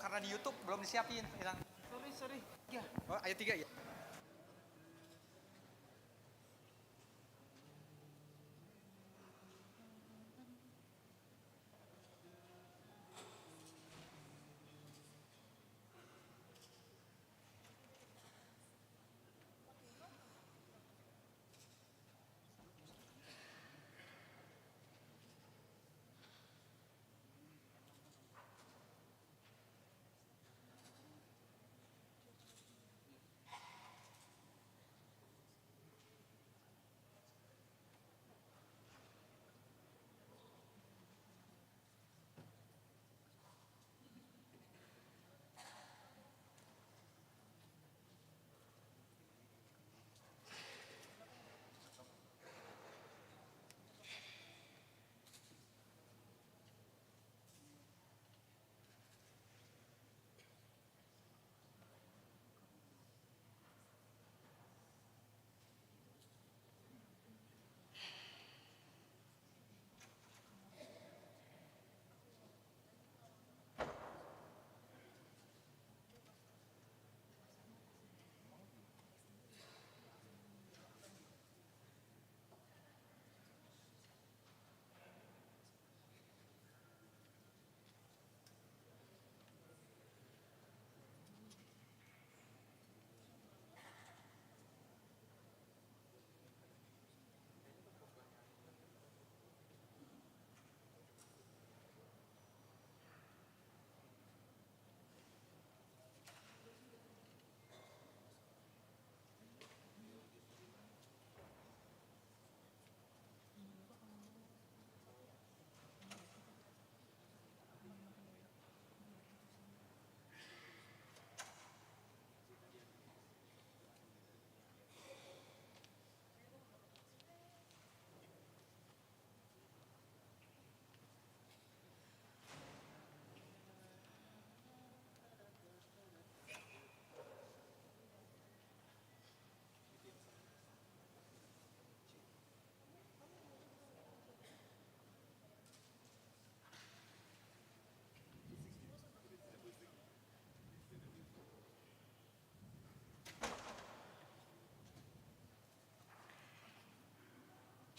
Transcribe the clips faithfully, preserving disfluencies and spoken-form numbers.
Karena di YouTube belum disiapin, Ilang. Sorry, sorry. Ya. Oh, ayat tiga ya?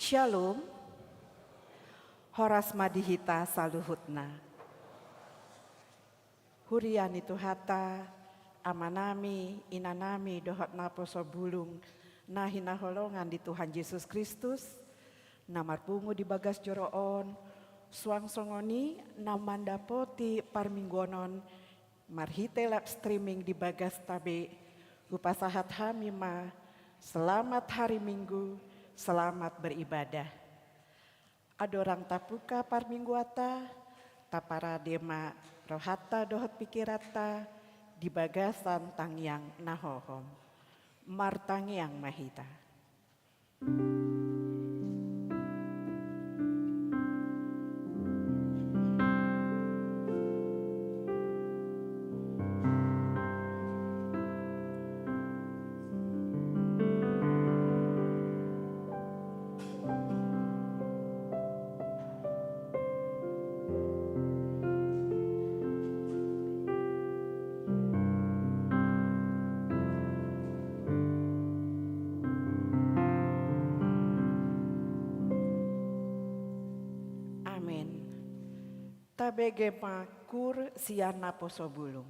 Syalom. Horas ma di hita saluhutna. Huria ni Tuhanta, amanami, inanami, dohot naposo bulung na hinaholongan di Tuhan Jesus Kristus, na marpungu di bagas joro on, suang songon i na mandapoti parmingguon on, marhite live streaming di bagasta be, hupasahat hami ma, selamat hari Minggu, selamat beribadah. Andorang tapuka parmingguanta, taparade ma rohanta dohot pikiranta di bagasan tangiang na hohom. Martangiang ma hita. Amen. Tabege ma kur sian naposo bulung.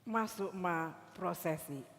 Masuk ma prosesi.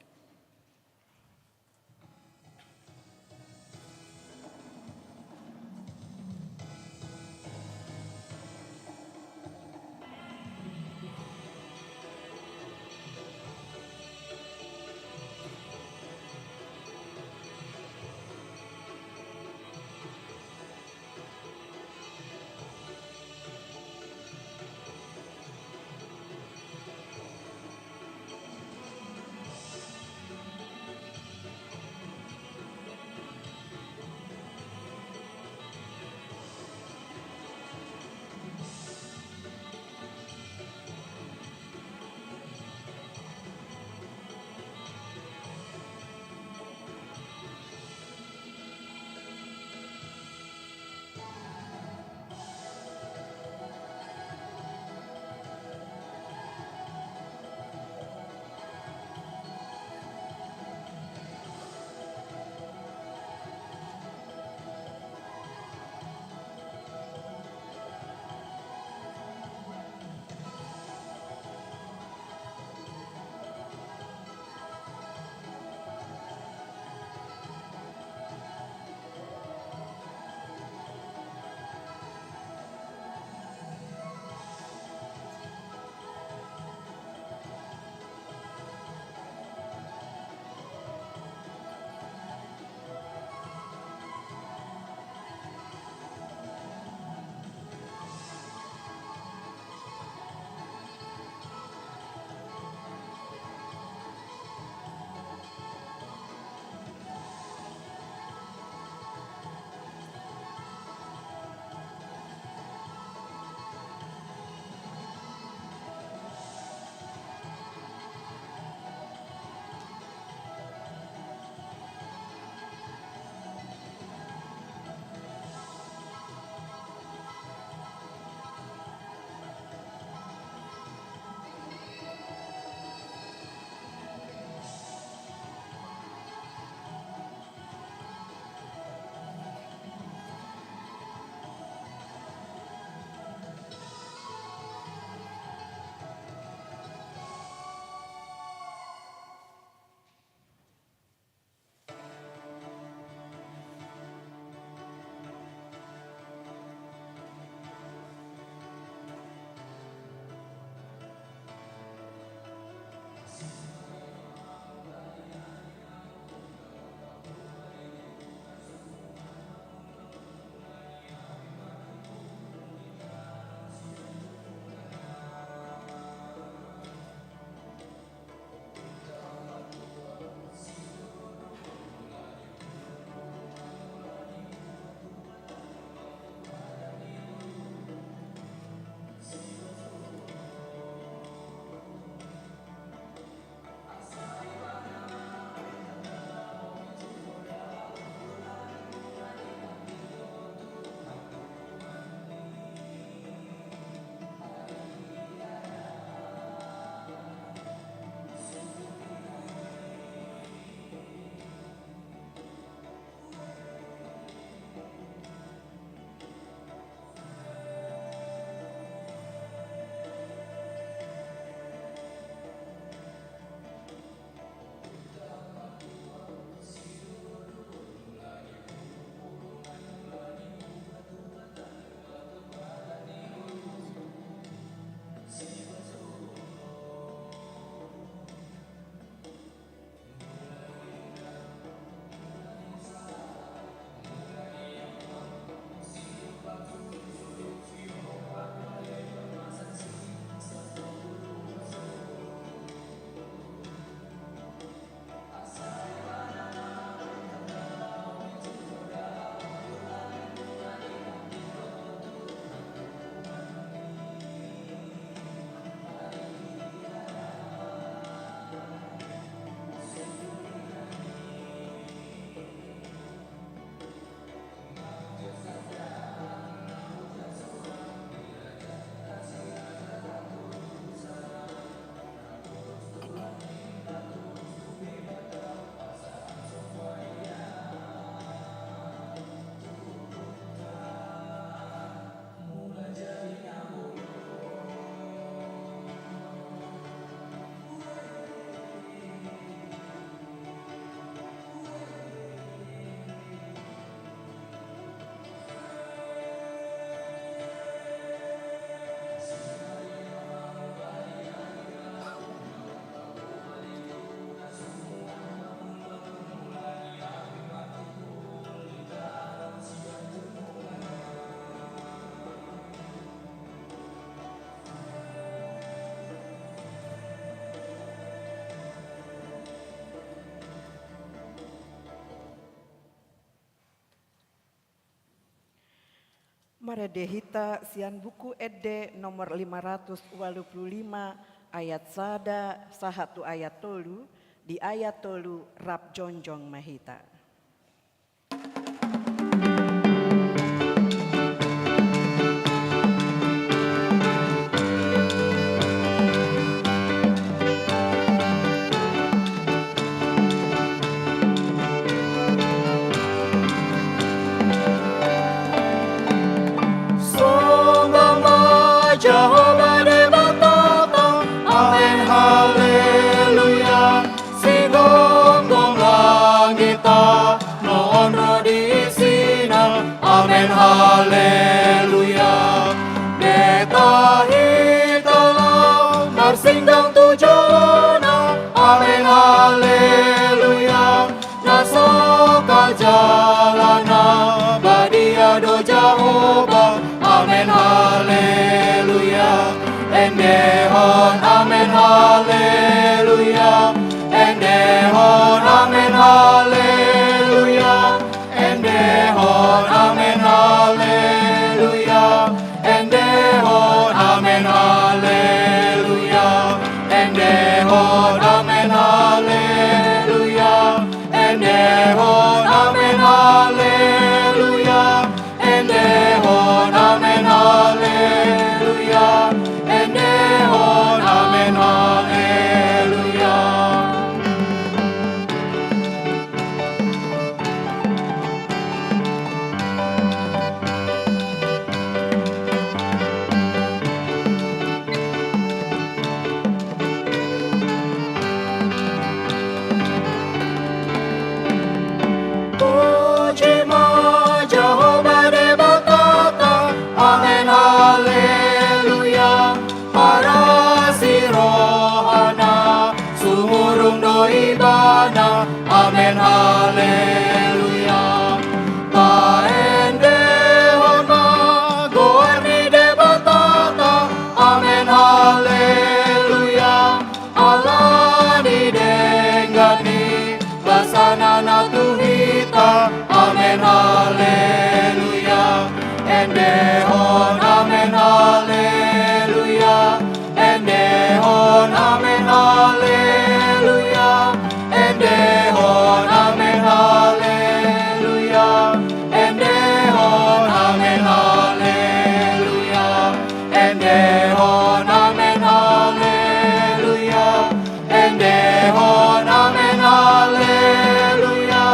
Marende hita sian Buku Ende nomor lima ratus ualu pulu lima, ayat sada sahat tu ayat tolu. Di ayat tolu rap jongjong ma hita. Songgom ma Jahowa Debatata, amen, haleluya. Sigomgom langit tano on ro di isina, amen, haleluya. Beta hita laho marsinggang tu jolona, amen, haleluya. Na sokal jala na badia do Jahowa, amen, haleluya. Endehon, amen, haleluya. Endehon, amen, haleluya. Endehon, amen, haleluya. Endehon, amen, haleluya. Endehon, amen, haleluya. Endehon, amen, haleluya. Endehon, amen, haleluya. Endehon, amen, haleluya. Puji ma Jahowa Debatata, amen, haleluya. Parasi rohana, sumurung do ibana, amen, haleluya. Paendehon ma goar ni Debatata, amen, haleluya. Ala ni denggan ni basana na tu hita, amen, haleluya. Endehon, amen, haleluya. Endehon, amen, haleluya. Endehon, amen, haleluya. Endehon, amen, haleluya. Endehon, amen, haleluya. Endehon, amen, haleluya.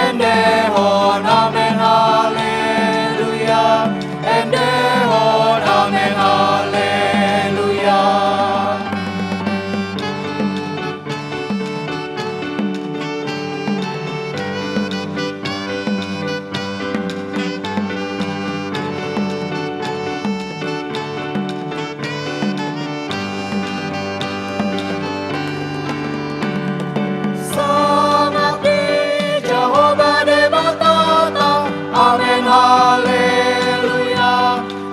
Endehon, amen, haleluya. Endehon, amen, haleluya. Sangap di Jahowa Debatata, amen, haleluya.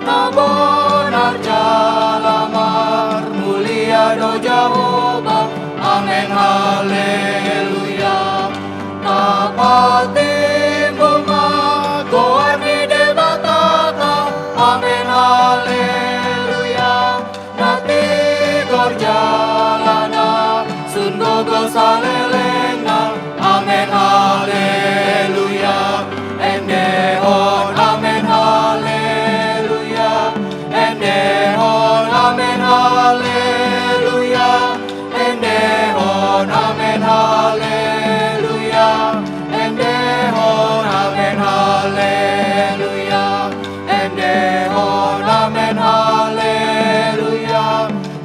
Na bonar jala marmulia do Jahowa, amen, haleluya. Tapatimbul ma goar ni Debatata, amen, haleluya. Na tigor jala na sun gogo salelengna, amen, haleluya. Endehon, amen, haleluya. Endehon, amen, haleluya. Endehon, amen, haleluya. Endehon, amen, haleluya. Endehon, amen, haleluya.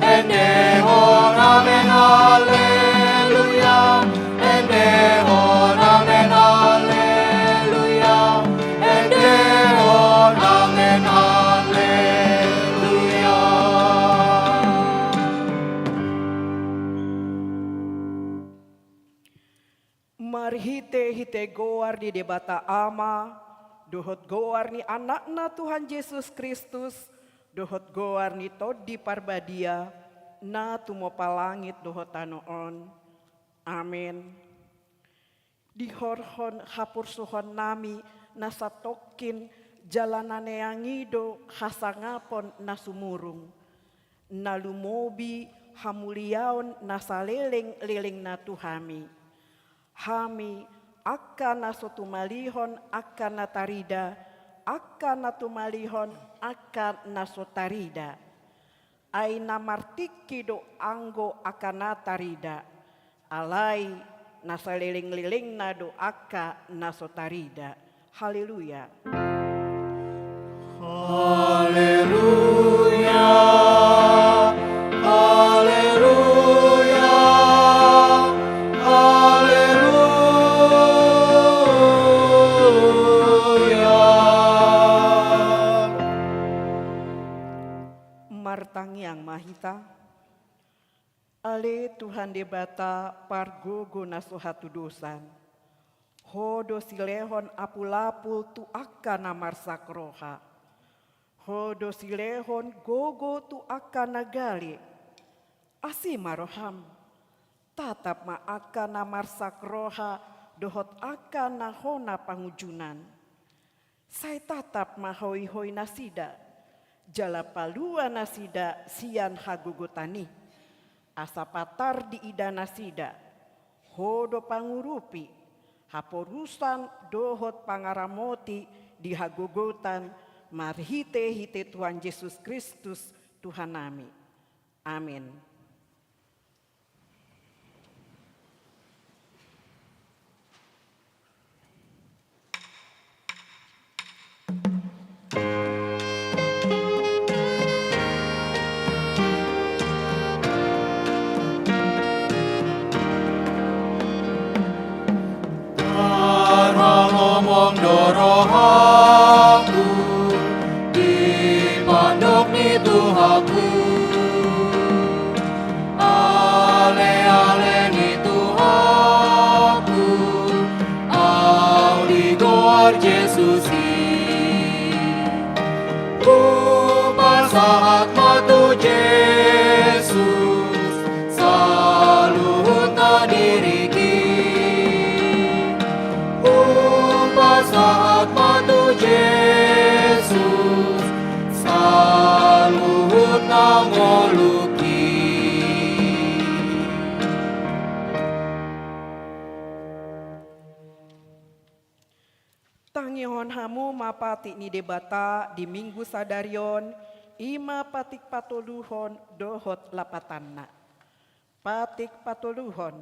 Endehon, amen, haleluya. Endehon, amen, haleluya. Endehon, amen, haleluya. Marhitehite goar ni Debata Ama, dohot goar ni Anakna Tuhan Jesus Kristus, dohot goar ni Tondi Parbadia, na tumompa langit dohot tano on. Amen. Dihorhon hapursuhonnami na satongkin Jala na neang i do hasangapon na sumurung, na lumobi hamuliaon na saleleng-lelengna tu hami. Hami, angka na so tumalihon angka na tarida, angka na tumalihon angka na so tarida. Ai na martingki do anggo angka na tarida, alai na saleleng-lelengna do angka na so tarida. Haleluya. Haleluya, haleluya, haleluya. Martangiang ma hita. Ale Tuhan Debata pargogo na so hatudosan, Ho do silehon apul-apul tu angka na marsak roha. Ho do silehon gogo tu angka na gale. Asi ma roham, tatap ma angka na marsak roha dohot angka na hona pangunjunan. Sai tatap ma hoihoi nasida, jala palua nasida sian hagogotan i, asa patar diida nasida. Ho do pangurupi, haporusan dohot pangaramoti di hagogotan, marhite-hite Tuhan Jesus Kristus Tuhan nami. Amin. Tarhalomong do rohangku di pandok ni Tuhanku. Ale-ale ni Tuhanku, ahu digoar Jesus i. Hupasahat ma tu Jesus saluhutna diringki. Hupasahat ma tu Jesus saluhutna ngolungki. Tangihon hamu ma patik ni Debata di Minggu sadari on, i ma patik patoluhon dohot lapatanna. Patik patoluhon.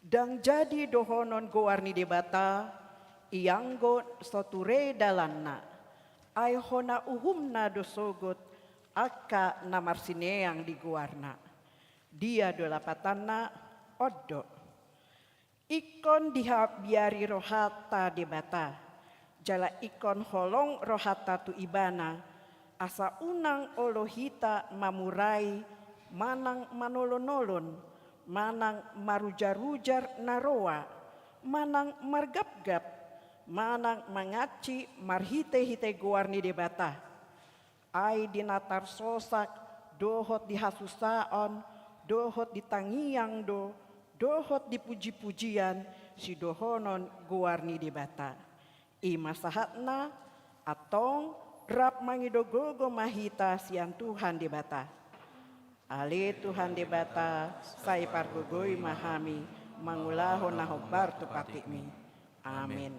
Ndang jadi dohonon goar ni Debata, ianggo so ture dalanna, ai hona uhumna do sogot angka na marsineang di goarna. Dia do lapatanna? On do. Ingkon dihabiari rohanta Debata, jala ingkon holong rohanta tu Ibana, asa unang olo hita mamurai manang manolon-nolon, manang marujar-rujar na roa, manang margapgap, manang mangansi marhite-hite goar ni Debata. Ai di na tarsosak, dohot di hasusaon, dohot di tangiang do, dohot di puji-pujian, sidohonon goar ni Debata. I ma sahatna, antong rap mangido gogo ma hita sian Tuhan Debata. Ale Tuhan Debata, sai pargogoi ma hami mangulahon na hombar tu patikmi. Amin.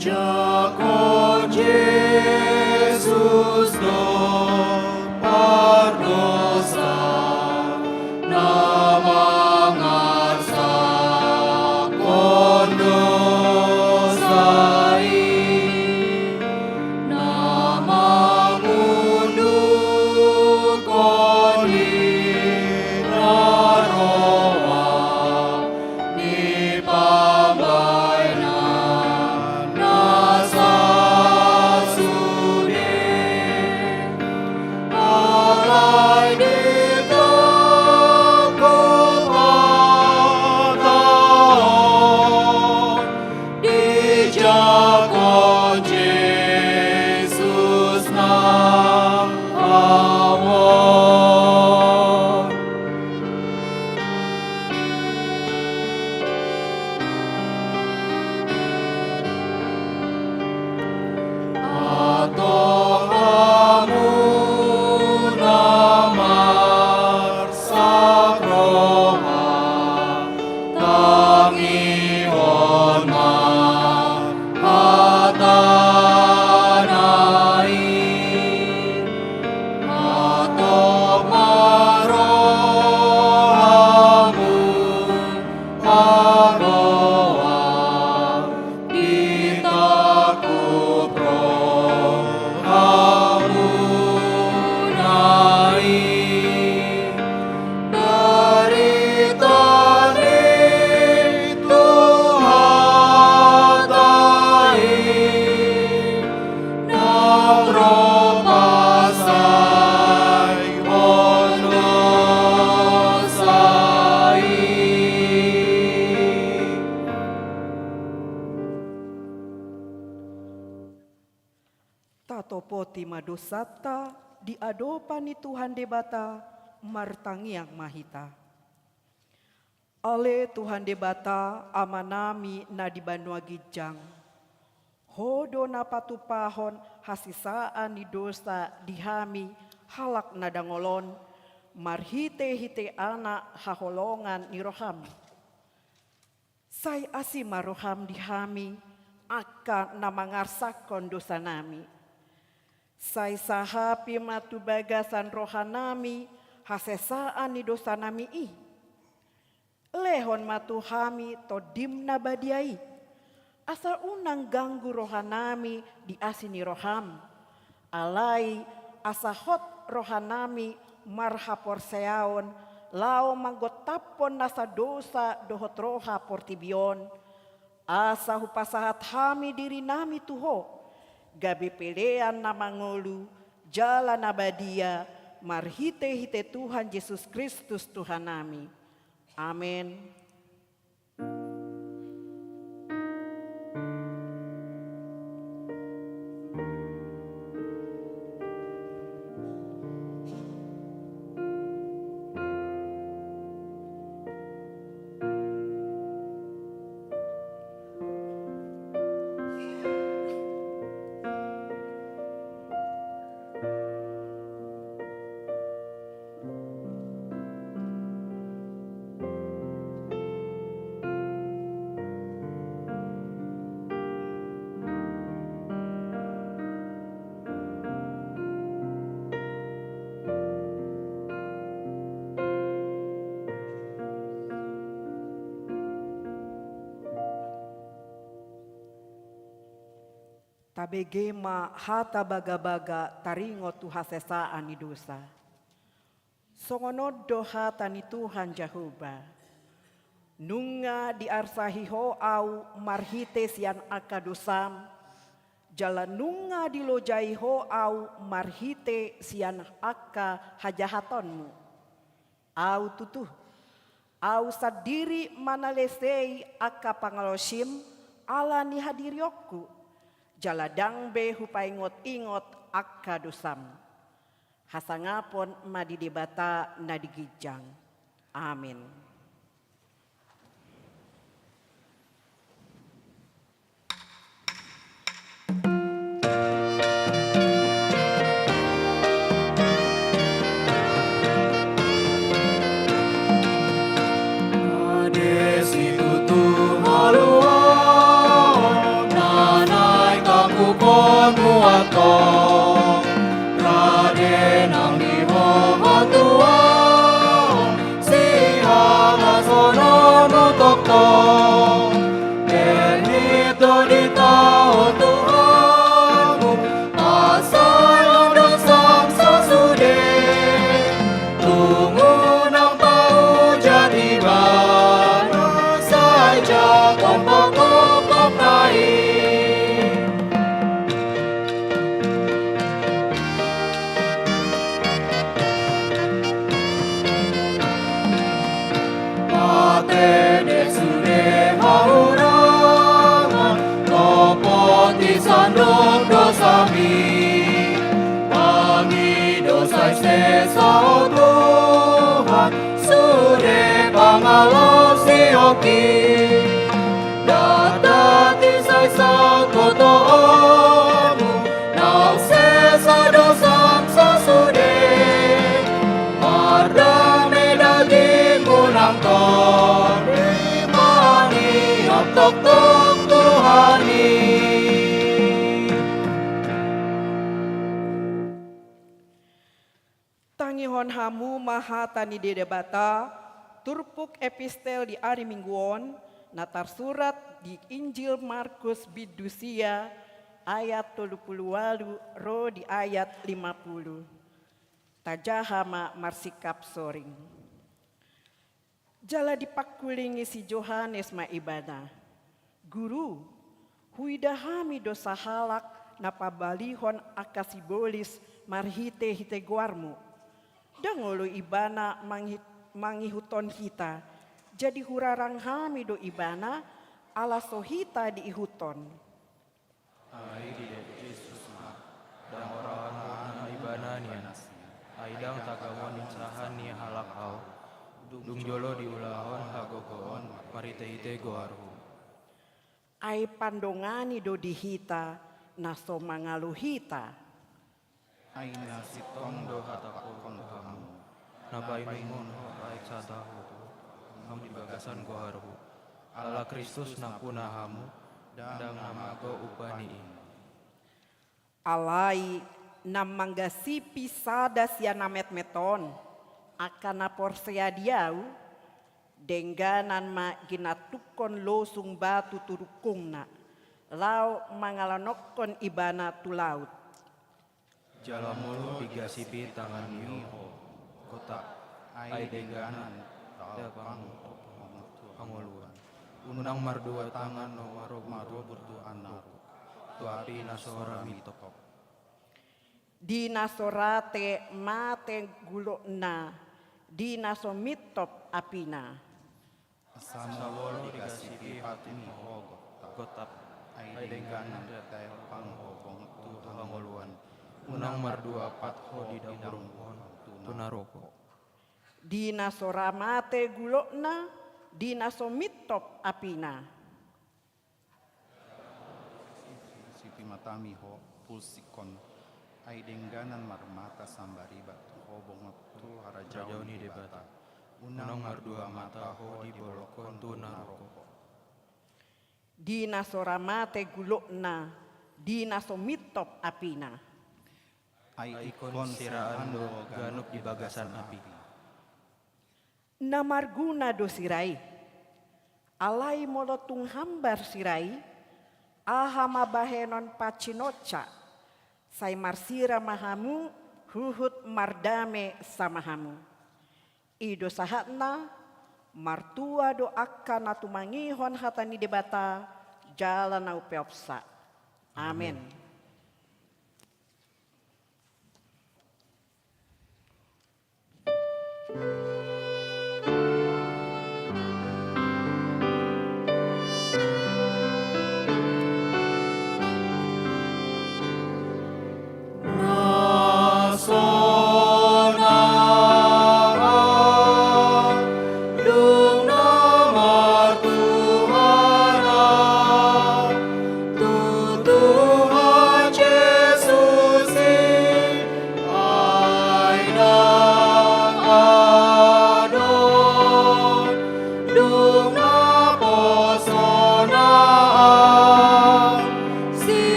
Dijangkon Jesus do pardosa na mangarsakhon dosa i, na mangundukhon di na roa ni pambahenan na Lima dosanta di adopan ni Tuhan Debata, martangiang ma hita. Ale Tuhan Debata, Amanami na di banua ginjang, Ho do na patupahon hasesaan ni dosa di hami halak na dangol on, marhitehite Anak haholongan ni roham. Sai asi ma roham di hami, angka na mangarsakkon dosanami. Sai sahapi ma tu bagasan rohanami hasesaan ni dosanami i. Lehon ma tu hami Tondim na badia i, asa unang ganggu rohanami di asi ni roham. Alai asa hot rohanami marhaporseaon laho manggontaphon nasa dosa dohot roha portibi on, asa hupasahat hami dirinami tu Ho, gabe pelean na mangolu jala na badia, marhitehite Tuhan Jesus Kristus Tuhanami. Amen. Tabege ma hata bagabaga taringot tu hasesaan ni dosa. Songon on do hata ni Tuhan Jahowa: Nunga diarsahi Ho Ahu marhite sian angka dosam, jala nunga dilojai Ho Ahu marhite sian angka hajahatonmu. Ahu tutu, Ahu sandiri manalesei angka pangalaosim ala ni hadirionku, jala ndang be hupaingot-ingot angka dosam. Hasangapon ma di Debata na di ginjang. Amen. Rade situtu haluaon na naeng tangkuponmu antong, rade nang di ho hatuaon, sihalasononmu tongtong. Bernit do di taon Tuhanmu, pasahat dosam sasude. Pungu nang paujak di bana, sai jangkon pokok-pokokna i. Patene sude hahurangan, lopot i sandok dosami. Pangido sai sesa, o Tuhan, sude pangalaosionki. Datati sai sangkotoonmu, naung sesa dosam sasude. Mardame dagingmu nang tondim, mangihut tongtong Tuhan i. Tangihon hamu ma hata ni Debata, turpuk epistel di ari Minggu on, na tarsurat di Injil Markus bindu sia, ayat tolu pulu ualu ro di ayat lima pulu. Tajaha ma marsingkap soring. Jala dipangkulingi si Johannes ma ibana: Guru, huida hami do sahalak na pabalihon angka sibolis marhite-hite goarmu. Ndang olo ibana manghi-, mangihuthon hita, jadi hurarang hami do ibana, ala so hita diihuthon. Ai didok Jesus ma: Ndang hurarang Ndang tagamon insahan ni halak ahu, dung jolo diulahon hagogoon marhitehite goarhu. Ai pandongani do di hita na so mangalo hita. Ai na sintong do hatangkon tu hamu, na painumon ho aek satahu hamu di bagasan goarhu. Ala Kristus nampuna hamu, ndang na mago umpani i. Alai na manggasipi sada sian na metmet on, angka na porsea di ahu, dengganan ma ginantukkon losung batu tu dungkungna, laho mangalongokkon ibana tu laut. Jala molo digasipi tangan ni ho, gotap, ai dengganan, tapanghophop hamu tu hangoluan. Unang mardua tangan na marobur tu anakku, tu api na so ra mintop. Di na so rate mate gulokna, di na so mintop apina. Asa molo digasipi patmi ho, gotap, ai dengganan, tapanghophop hamu tu hangoluan. Unang mardua pat ho didamburhon tu naroko. Di na so ra mate gulokna, di na so mintop apina. Sipi matami ho, pulsikhon, ai dengganan marmata sambariba tu ho, bongot tu harajaon ni Debata. Unang mardua mata ho dibolongkon tu naroko. Di na so ra mate gulokna, di na so mintop apina. Ai ingkon siraan do ganup di bagasan api. Na marguna do sira i. Alai molo tung hambar sira i, aha ma bahenon pansinonsa? Sai marsira ma hamu, huhut mardame sama hamu. I do sahatna, martua do angka na tumangihon hata ni Debata, jala na umpeopsa. Amen. Amen.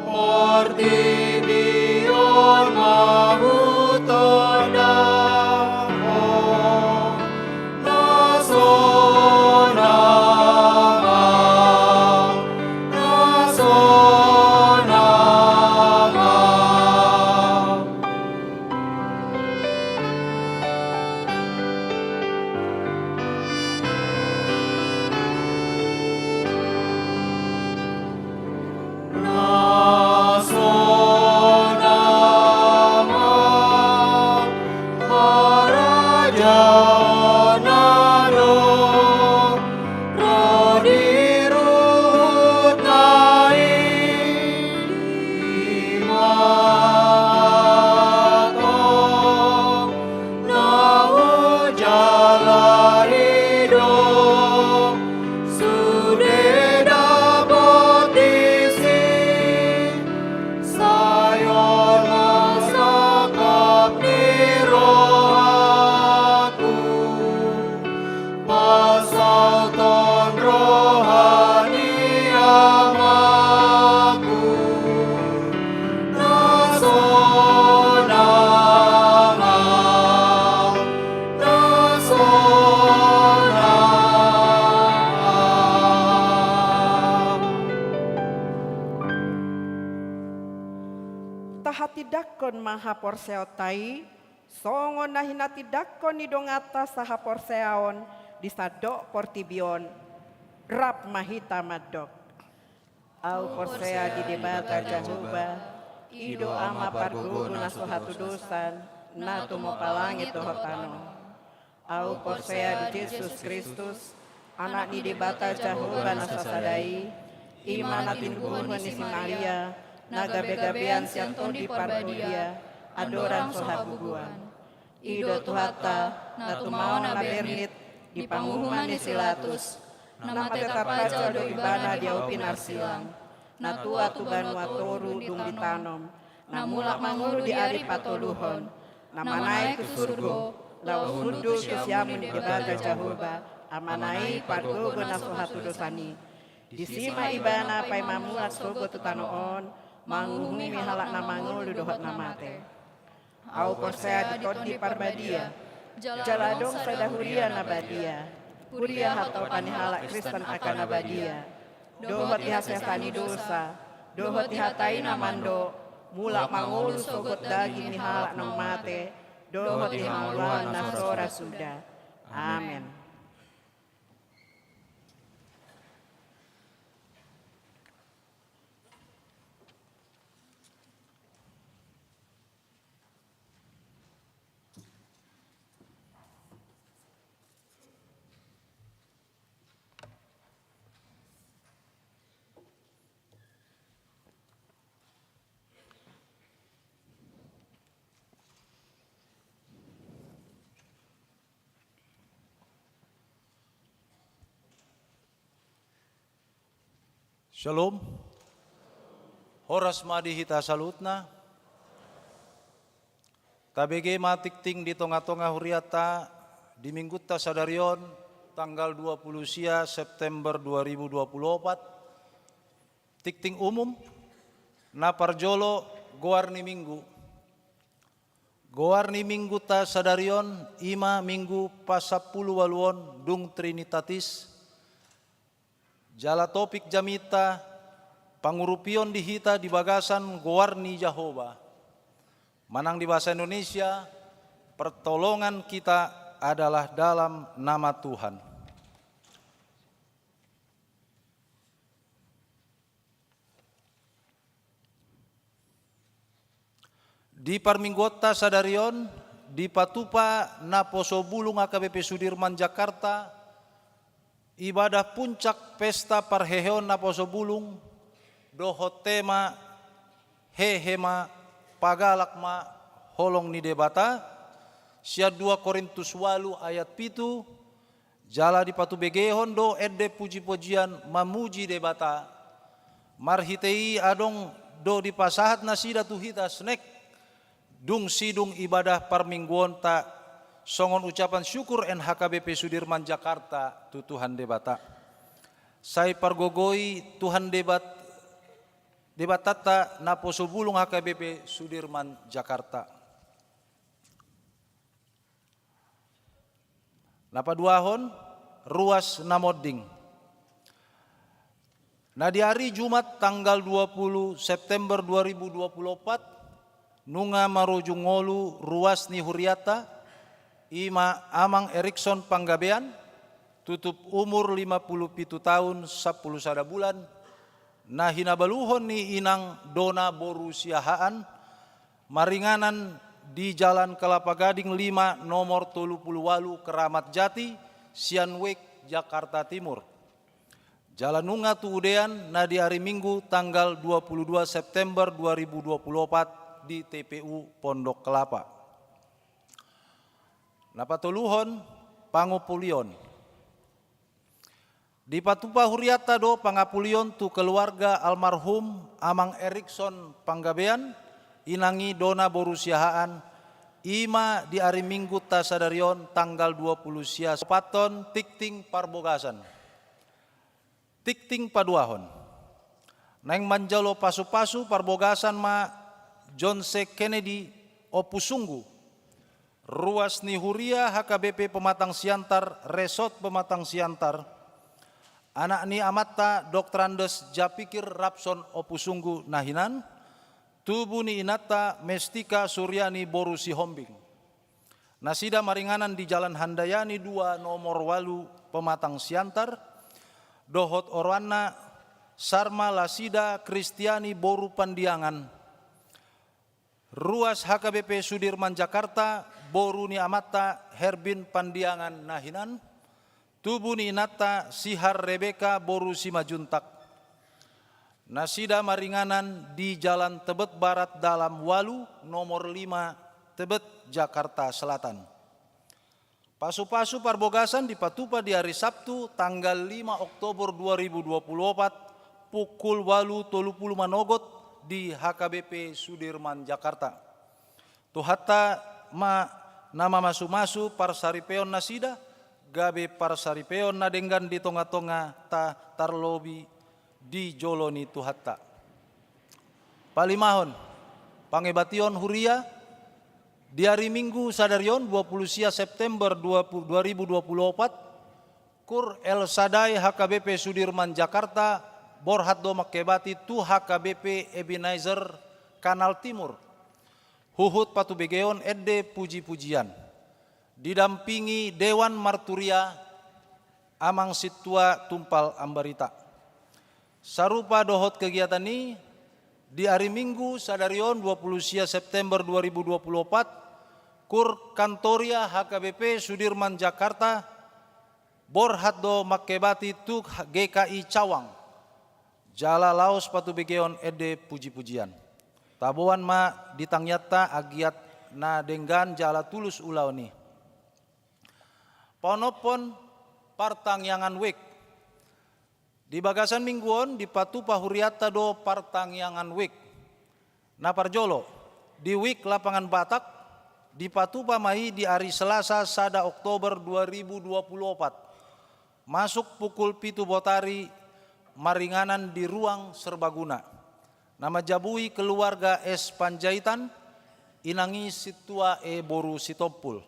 Portibi on ma hutondahon, na sonang ahu, na sonang ahu. Na sonang ahu, harajaon na adong ro di ruhutna i, i ma antong na hujalari do sude dapot disi. Sai on ma sangkap ni rohangku, pasauthon roha ni amangku. Na sonang ahu, na sonang ahu. Tahatindangkon ma haporseaonta i, songon na hinatindangkon ni donganta sahaporseaon di sandok portibi on, rap ma hita mandok. Ahu porsea di Debata Jahowa, i do Ama pargogo na so hatudosan, na tumompa langit dohot tano. Ahu porsea di Jesus Kristus, Anak ni Debata Jahowa na sasada i, i ma na tinubuhon ni si Maria, na gabegabean sian Tondi Parbadia, andorang so habubuhan. I do Tuhanta, na tumaon na bernit, di panguhuman ni si Latus, na mate tarpajal do ibana di api narsilang, na tua tu banua toru dung ditanom, na mulak mangolu di ari patoluhon, na manaek tu surgo, laos hundul tu siamun ni Debata Jahowa, Amana i pargogo na so hatudosan i. Disi ma ibana paima mulak sogot tu tano on, manguhumi halak na mangolu dohot na mate. Ahu porsea di Tondi Parbadia, jala adong sada huria na badia, huria hatopan ni halak Kristen angka na badia, dohot di hasesaan ni dosa, dohot di hata i na mandok, mulak mangolu sogot daging ni halak naung mate, dohot di hangoluan na so ra suda. Amen. Shalom. Horas ma di hita saluhutna. Tabege ma tingting di tongatonga huriata di minggunta sadari on, tanggal dua puluh sia September dua ribu dua puluh opat. Tingting umum, na parjolo, goar ni minggu. Goar ni minggunta sadari on, i ma minggu pasampulu ualuhon dung Trinitatis. Jala topik jamita, pangurupion di hita di bagasan goar ni Jahowa. Manang di bahasa Indonesia, pertolongan kita adalah dalam nama Tuhan. Di parmingguonta sadari on, dipatupa naposo bulung H K B P Sudirman Jakarta, ibadah puncak pesta parheheon naposo bulung, dohot tema hehe ma, pagalak ma holong ni Debata, sian dua Korintus ualu ayat pitu, jala dipatubegehon do ende pujipujian mamuji Debata. Marhite i adong do dipasahat nasida tu hita sian dung sidung ibadah parmingguonta, songon ucapan syukur N H K B P Sudirman Jakarta tu Tuhan Debata. Sai pargogoi Tuhan Debat-, Debatanta naposo bulung H K B P Sudirman Jakarta. Na paduahon, ruas na monding. Na di ari Jumat tanggal dua puluh September dua ribu dua puluh opat, nunga marujung ngolu ruas ni hurianta, i ma Amang Erikson Panggabean, tutup umur lima puluh pitu taon sampulu sada bulan, na hinabaluhon ni inang Dona boru Siahaan, maringanan di Jalan Kelapa Gading lima nomor tolu puluh ualu Keramat Jati, Sianweg, Jakarta Timur. Jala nunga tu udean na di ari Minggu tanggal dua puluh dua September dua ribu dua puluh opat di T P U Pondok Kelapa. Na patoluhon, pangupulion. Dipatupa hurianta do pangapulion tu keluarga almarhum Amang Erikson Panggabean, inang i Dona boru Siahaan, i ma di ari Minggunta sadari on tanggal dua puluh sia. Paton tingting parbogasan. Tingting paduahon. Naeng manjalo pasupasu parbogasan ma John C. Kennedy Ompusunggu, ruas ni huria H K B P Pematang Siantar, Resort Pematang Siantar, anak ni amanta Doktorandus Japikir Rabson Ompusunggu na hinan, tubu ni inanta Mestika Suryani boru Sihombing. Nasida maringanan di Jalan Handayani dua nomor ualu Pematang Siantar, dohot oroanna Sarma Lasida Kristiani boru Pandiangan, ruas H K B P Sudirman Jakarta, boru ni amanta Herbin Pandiangan na hinan, tubu ni inanta Sihar Rebeka boru Simanjuntak. Nasida maringanan di Jalan Tebet Barat Dalam ualu, nomor lima, Tebet, Jakarta Selatan. Pasupasu parbagason dipatupa di ari Sabtu tanggal lima Oktober dua ribu dua puluh opat, pukul ualu tolu pulu manogot di H K B P Sudirman, Jakarta. Tuhanta ma na mamasumasu parsaripeon nasida, gabe parsaripeon na denggan di tongatongata, tarlobi di jolo ni Tuhanta. Palimahon, pangebation huria. Di ari Minggu sadari on, dua pulu sia September dua puluh, dua ribu dua puluh opat, Kur El Sadai H K B P Sudirman, Jakarta, borhat do mangkebati tu H K B P Ebenezer, Kanal Timur, huhut patubegeon ende pujipujian, didampingi Dewan Marturia, Amang Sintua Tumpal Ambarita. Sarupa dohot kegiatan i, di ari Minggu sadari on, dua pulu sia September dua ribu dua puluh opat, Kur Kantoria H K B P Sudirman, Jakarta, borhat do mangkebati tu G K I Cawang, jala laos patubegeon ende pujipujian. Taboan ma di tangiangta anggiat na denggan jala tulus ulaon i. Paonomhon, partangiangan wijk. Di bagasan minggu on dipatupa hurianta do partangiangan wijk. Na parjolo, di Wijk Lapangan Batak, dipatupa ma i di ari Selasa sada Oktober dua ribu dua puluh opat, masuk pukul pitu botari, maringanan di Ruang Serbaguna. Na manjabui keluarga S Panjaitan, inang i Sintua E boru Sitompul.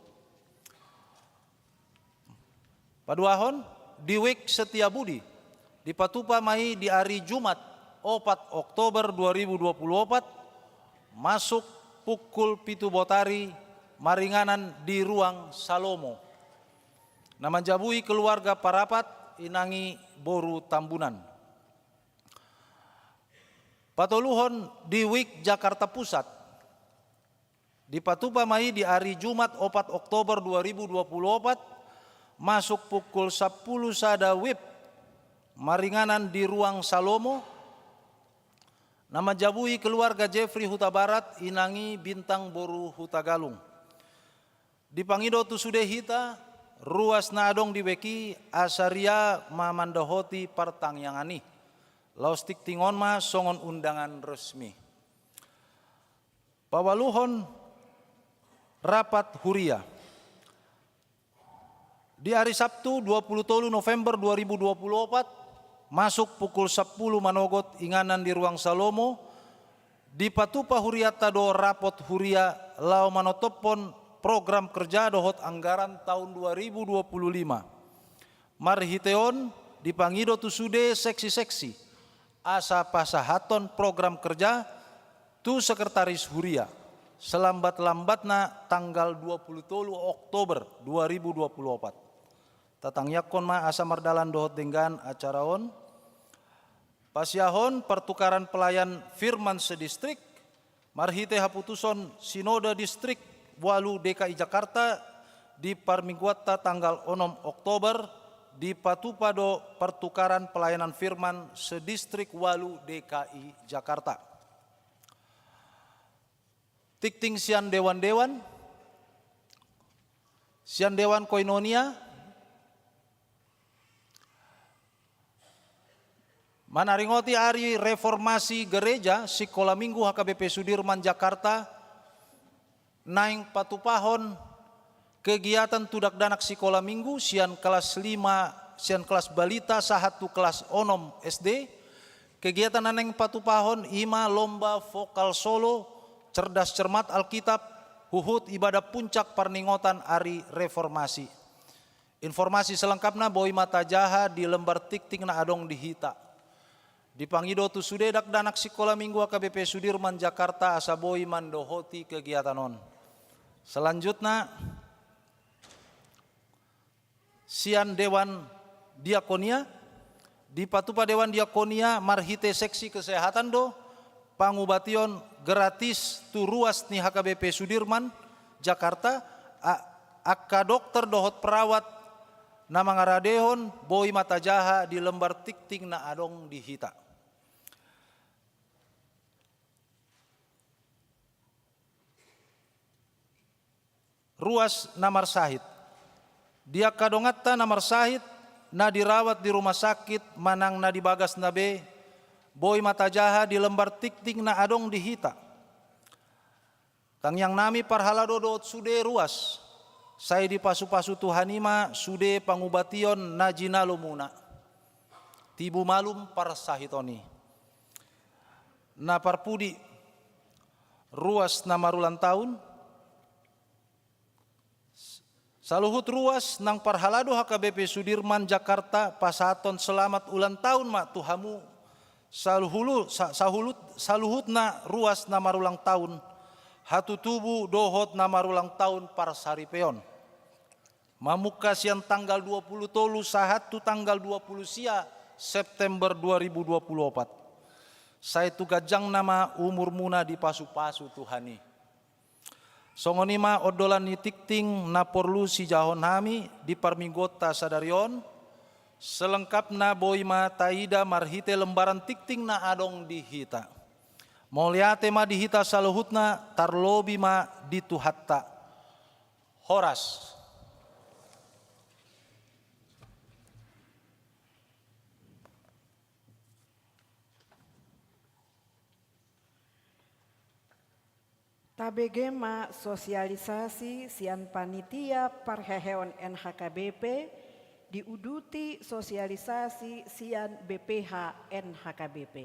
Paduahon, di Wijk Setiabudi, dipatupa ma i di ari Jumat, opat Oktober dua ribu dua puluh opat, masuk pukul pitu botari, maringanan di Ruang Salomo. Na manjabui keluarga Parapat, inang i boru Tambunan. Patoluhon, di Wijk Jakarta Pusat, dipatupa ma i di ari Jumat, opat Oktober dua ribu dua puluh opat, masuk pukul sampulu sada wib, maringanan di Ruang Salomo. Na manjabui keluarga Jeffrey Hutabarat, inang i Bintang boru Hutagalung. Dipangido tu sude hita ruas na adong di wijk i, asa ria ma mandohoti partangiangan i. Laos tingting on ma songon undangan resmi. Paualuhon, rapat huria. Di ari Sabtu, dua puluh tolu November dua ribu dua puluh opat, masuk pukul sampulu manogot, inganan di Ruang Salomo, dipatupa hurianta do rapot huria laho manontophon program kerja dohot anggaran taon dua ribu dua puluh lima. Marhite on, dipangido tu sude seksi-seksi, asa pasahathon program kerja tu sekretaris huria, selambat-lambatna tanggal dua puluh tolu Oktober dua ribu dua puluh opat. Tatangiangkon ma asa mardalan dohot denggan acara on. Pasiahon pertukaran pelayan firman sedistrik, marhite haputuson Sinode Distrik ualu D K I Jakarta, di parmingguanta tanggal onom Oktober, dipatupa do pertukaran pelayanan firman sedistrik ualu D K I Jakarta. Tingting sian dewan-dewan, sian dewan koinonia, manaringoti ari reformasi gereja, Sikola Minggu H K B P Sudirman, Jakarta, naeng patupahon kegiatan tu dakdanak Sikola Minggu sian kelas lima, sian kelas balita sahat tu kelas onom S D. Kegiatan na naeng patupahon i ma lomba vokal solo, cerdas cermat Alkitab, huhut ibadah puncak parningotan ari reformasi. Informasi selengkapna boi ma tajaha di lembar tingting na adong di hita. Dipangido tu sude dakdanak Sikola Minggu H K B P Sudirman, Jakarta, asa boi mandohoti kegiatan on. Selanjutna, sian dewan diakonia, dipatupa dewan diakonia marhite seksi kesehatan do pangubation gratis tu ruas ni H K B P Sudirman, Jakarta, a-, angka dokter dohot perawat na mangaradehon, boi ma tajaha di lembar tingting na adong di hita. Ruas na marsahit. Di angka donganta na marsahit, na dirawat di rumah sakit, manang na di bagasna be, boi ma tajaha di lembar tingting na adong di hita. Tangiang nami parhalado dohot sude ruas, sai dipasupasu Tuhan i ma sude pangubation na jinalomuna. Tibu malum parsahiton i. Na parpudi, ruas na marulang taon. Saluhut ruas nang parhalado H K B P Sudirman Jakarta pasahathon selamat ulang tahun ma tu hamu saluhulu-, sa-, sahulut-, saluhutna ruas na marulang tahun, hatutubu dohot na marulang tahun parsaripeon. Mamungka sian tanggal dua puluh tolu sahat tu tanggal dua puluh sia September dua ribu dua puluh opat. Sai tu ganjangna ma umurmuna dipasupasu Tuhan i. Songon i ma ondolan ni tingting na porlu sijahahon hami di parmingguonta sadari on, selengkapna boi ma taida marhite lembaran tingting na adong di hita. Mauliate ma di hita saluhutna, tarlobi ma di Tuhanta. Horas. Tabege ma sosialisasi sian panitia parheheon N H K B P, diuduti sosialisasi sian B P H N H K B P.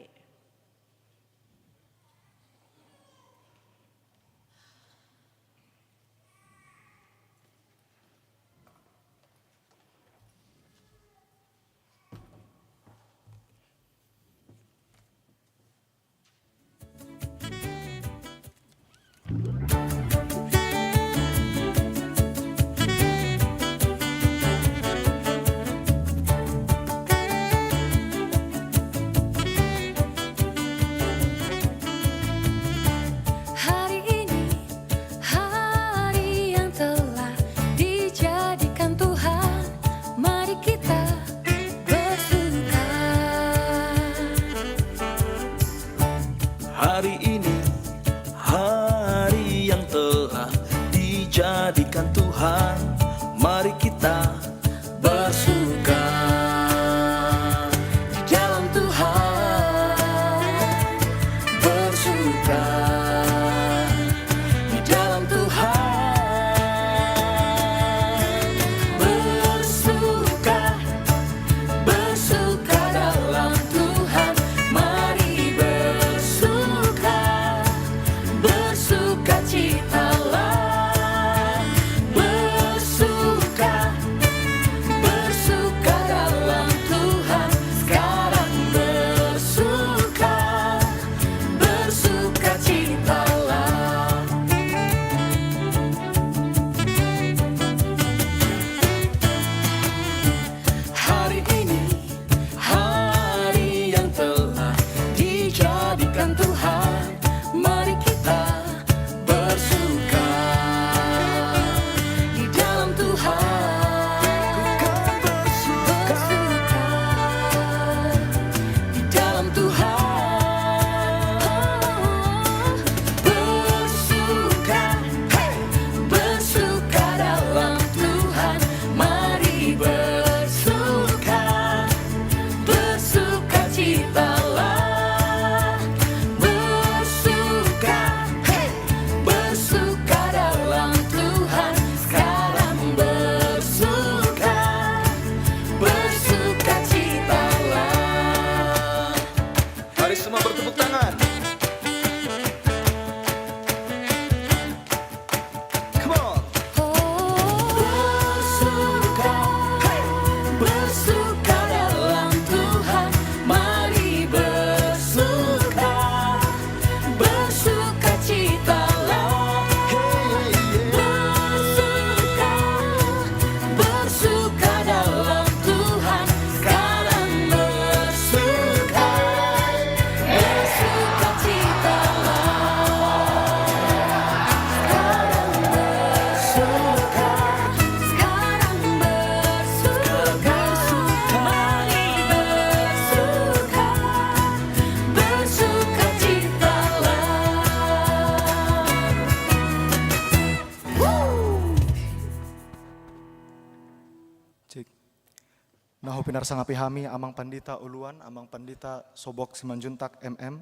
Na hupinarsangapi hami Amang Pandita Uluan, Amang Pandita Sobok Simanjuntak M M.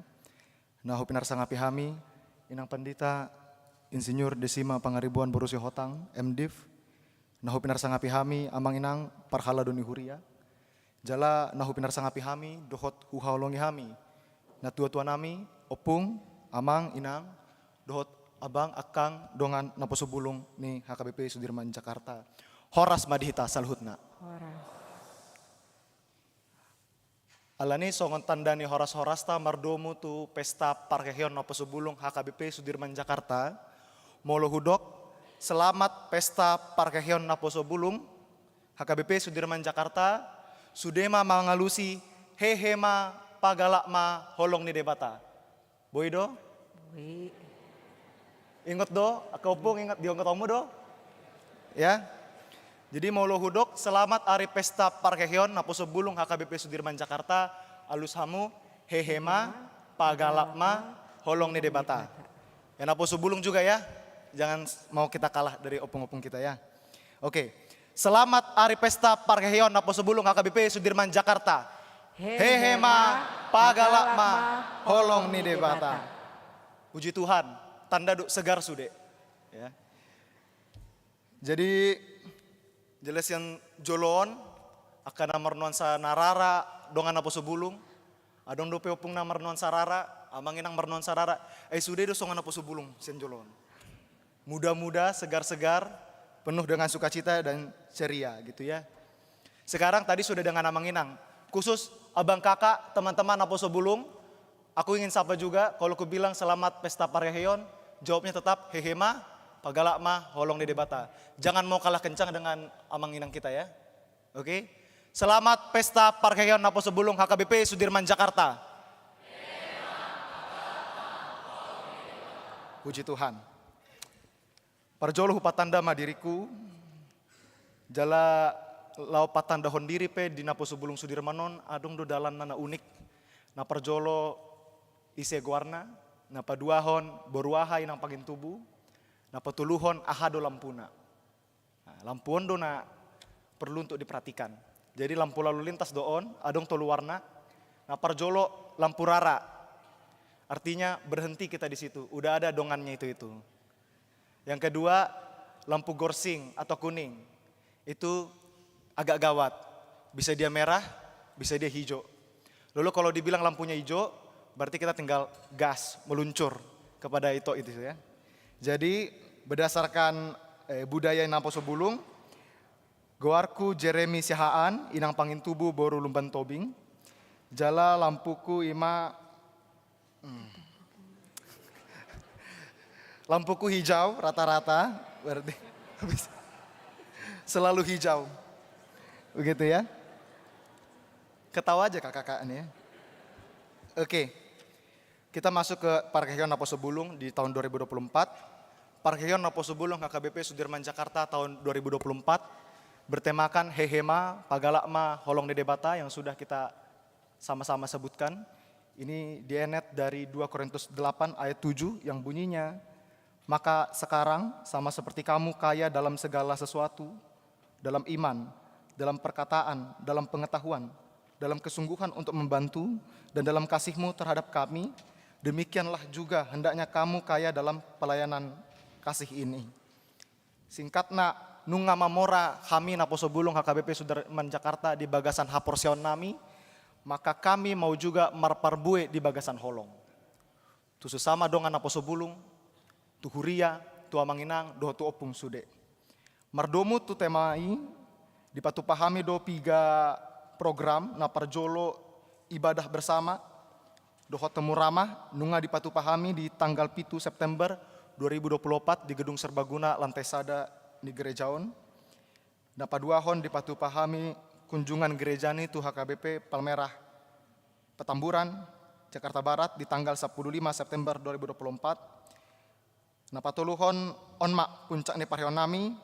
Na hupinarsangapi hami Inang Pandita Insinyur Desima Pangaribuan boru Sihotang, M Div. Na hupinarsangapi hami Amang Inang parhalado ni huria. Jala na hupinarsangapi hami dohot huhaholongi hami natua-tua nami, ompung, amang, inang, dohot abang, angkang, dongan naposo bulung ni H K B P Sudirman Jakarta. Horas ma di hita saluhutna. Horas. Alani songon tanda ni horas-horasta mardomu tu pesta parheheon naposo bulung H K B P Sudirman Jakarta, molo hudok, selamat pesta parheheon naposo bulung H K B P Sudirman Jakarta, sude ma mangalusi hehe ma, pagalak ma holong ni Debata. Boi do? Boi. Ingot do, angka ompung, ingot, diingot hamu do? Ya. Jadi molo hudok selamat ari pesta parheheon naposo bulung H K B P Sudirman Jakarta, alus hamu, hehe ma, pagalak ma holong ni Debata. Ya, naposo bulung juga ya. Jangan s-, mau kita kalah dari ompung-ompung kita ya. Oke. Selamat ari pesta parheheon naposo bulung H K B P Sudirman Jakarta. Hehe ma, pagalak ma holong ni Debata. Puji Tuhan, tanda do segar sude. Ya. Jadi, jala sian jolo on, angka na marnuansa na rara, dongan naposo bulung, adong dope ompung na marnuansa rara, amang inang marnuansa rara, ai sude do songon naposo bulung sian jolo on. Muda-muda, segar-segar, penuh dengan sukacita dan ceria gitu ya. Sekarang tadi sudah dengan amang inang, khusus abang kakak, teman-teman naposo bulung, aku ingin sapa juga, kalau kubilang selamat pesta parheheon, jawabnya tetap hehe ma, pagalak ma holong ni Debata. Jangan mau kalah kencang dengan amang inang kita ya. Oke? Selamat pesta parheheon naposo bulung H K B P Sudirman Jakarta. Puji Tuhan. Parjolo hupatanda ma diriku, jala laho patandahon diri pe di naposo bulung Sudirman on, adong do dalanna na unik. Na parjolo ise goarna, na paduahon boru aha inang pangintubu, na patoluhon aha do lampuna. Nah, lampu on do na perlu untuk diperhatikan. Jadi lampu lalu lintas do on, adong tolu warna. Na parjolo lampu rara. Artinya berhenti kita di situ, udah ada dongannya itu-itu. Yang kedua, lampu gorsing atau kuning. Itu agak gawat. Bisa dia merah, bisa dia hijau. Lalu kalau dibilang lampunya hijau, berarti kita tinggal gas, meluncur kepada itu, itu ya. Jadi berdasarkan, eh, budaya naposo bulung, goarku Jeremy Siahaan, inang pangintubu boru Lumban Tobing. Jala lampuku ima Hmm. Lampuku hijau rata-rata, berarti selalu hijau. Begitu ya. Ketawa aja kakak-kakak nih ya. Oke. Kita masuk ke Parheheon Naposo Bulung di tahun dua ribu dua puluh empat. Parheheon Naposo Bulung H K B P Sudirman Jakarta tahun dua ribu dua puluh empat bertemakan Hehe ma, Pagalak ma, Holong ni Debata yang sudah kita sama-sama sebutkan. Ini dienet dari dua Korintus delapan ayat tujuh yang bunyinya, "Maka sekarang, sama seperti kamu kaya dalam segala sesuatu, dalam iman, dalam perkataan, dalam pengetahuan, dalam kesungguhan untuk membantu, dan dalam kasihmu terhadap kami, demikianlah juga hendaknya kamu kaya dalam pelayanan kasih ini." Singkatna, nunga mamora hami Naposo Bulung H K B P Sudirman Jakarta di bagasan haporseaon nami, maka kami mau juga marparbue di bagasan holong. Tu sesama dongan Naposo Bulung, tu huria, tu amang inang, dohot tu ompung sude. Mardomu tu tema i, dipatupa hami do piga program, na parjolo ibadah bersama, dohot temu ramah, nunga dipatupa hami di tanggal pitu September dua ribu dua puluh opat di Gedung Serbaguna lantai sada ni gereja on. Na paduahon dipatupa hami kunjungan gereja ni tu H K B P Palmerah Petamburan, Jakarta Barat di tanggal sampulu lima September dua ribu dua puluh opat. Na patoluhon on ma puncak ni parheheon nami,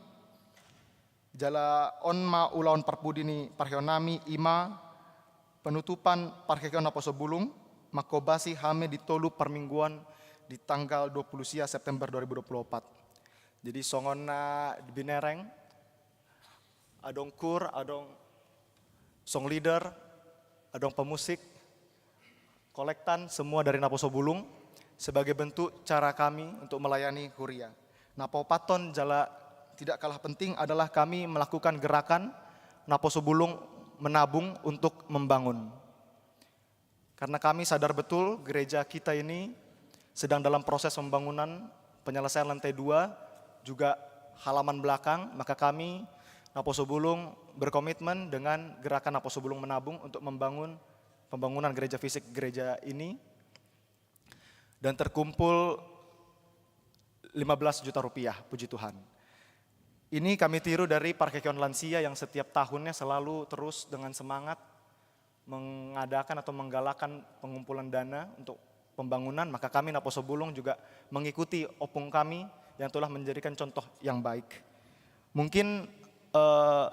jala on ma ulaon parpudi ni parheheon nami, ima penutupan parheheon Naposo Bulung, mangkombasi hami di tolu parmingguon di tanggal dua puluh sia September dua ribu dua puluh opat. Jadi songon na binereng, adong kur, adong song leader, adong pemusik, kolektan, semua dari Naposo Bulung sebagai bentuk cara kami untuk melayani huria. Na paopathon jala tidak kalah penting adalah kami melakukan gerakan Naposo Bulung menabung untuk membangun. Karena kami sadar betul gereja kita ini sedang dalam proses pembangunan, penyelesaian lantai dua, juga halaman belakang, maka kami, Naposo Bulung, berkomitmen dengan gerakan Naposo Bulung Menabung untuk membangun pembangunan gereja fisik gereja ini. Dan terkumpul lima belas juta rupiah, puji Tuhan. Ini kami tiru dari Parheheon Lansia yang setiap tahunnya selalu terus dengan semangat mengadakan atau menggalakkan pengumpulan dana untuk pembangunan, maka kami Naposo Bulung juga mengikuti opung kami yang telah menjadikan contoh yang baik. Mungkin, eh,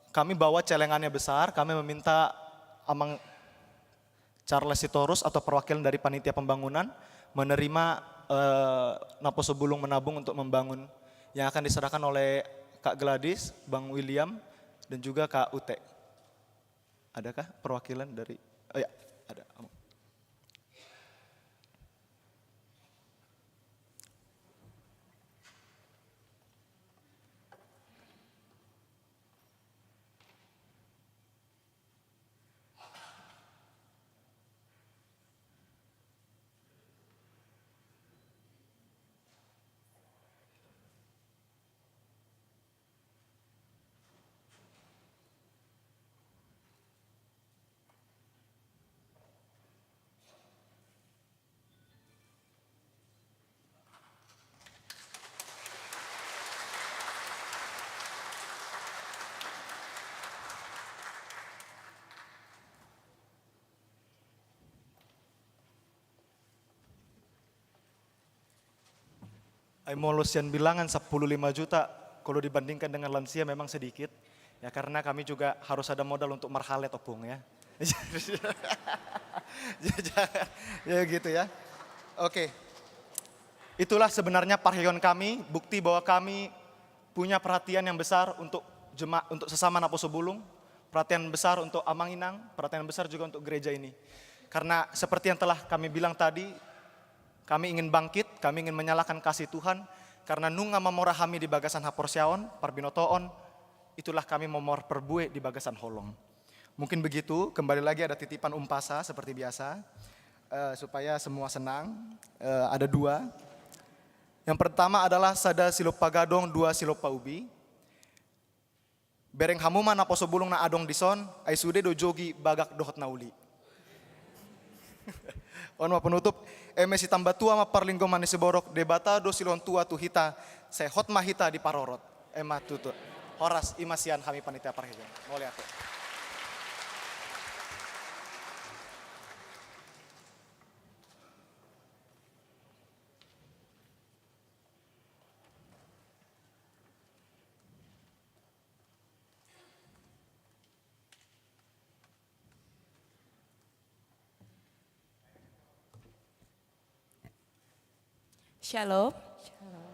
kami bawa celengannya besar, kami meminta Amang Charles Sitorus atau perwakilan dari panitia pembangunan menerima, eh, Naposo Bulung Menabung untuk membangun, yang akan diserahkan oleh Kak Gladys, Bang William, dan juga Kak Ute. Adakah perwakilan dari, oh ya, ada. Ai molo sian bilangan sampulu lima juta, kalau dibandingkan dengan lansia memang sedikit. Ya, karena kami juga harus ada modal untuk marhalet, Opung, ya. Ya, ya, ya, gitu ya. Oke. Itulah sebenarnya parheheon kami, bukti bahwa kami punya perhatian yang besar untuk jema-, untuk sesama Naposo Bulung, perhatian besar untuk Amang Inang, perhatian besar juga untuk gereja ini. Karena seperti yang telah kami bilang tadi, kami ingin bangkit, kami ingin menyalakan kasih Tuhan, karena nunga mamora hami di bagasan haporseaon, parbinotoon, itulah kami mamora parbue di bagasan holong. Mungkin begitu, kembali lagi ada titipan umpasa seperti biasa, eh, supaya semua senang. Eh, ada dua. Yang pertama adalah sada silompa gadong, dua silompa ubi. Bereng hamu ma Naposo Bulung na adong dison, ai sude do jogi bagak dohot na uli. On ma penutup, eme sitambatua ma parlinggoman ni siborok, Debata do silehon tua tu hita, sai hot ma hita diparorot. Ema tutu. Horas, i ma sian hami panitia parheheon. Mauliate. Shalom. Shalom.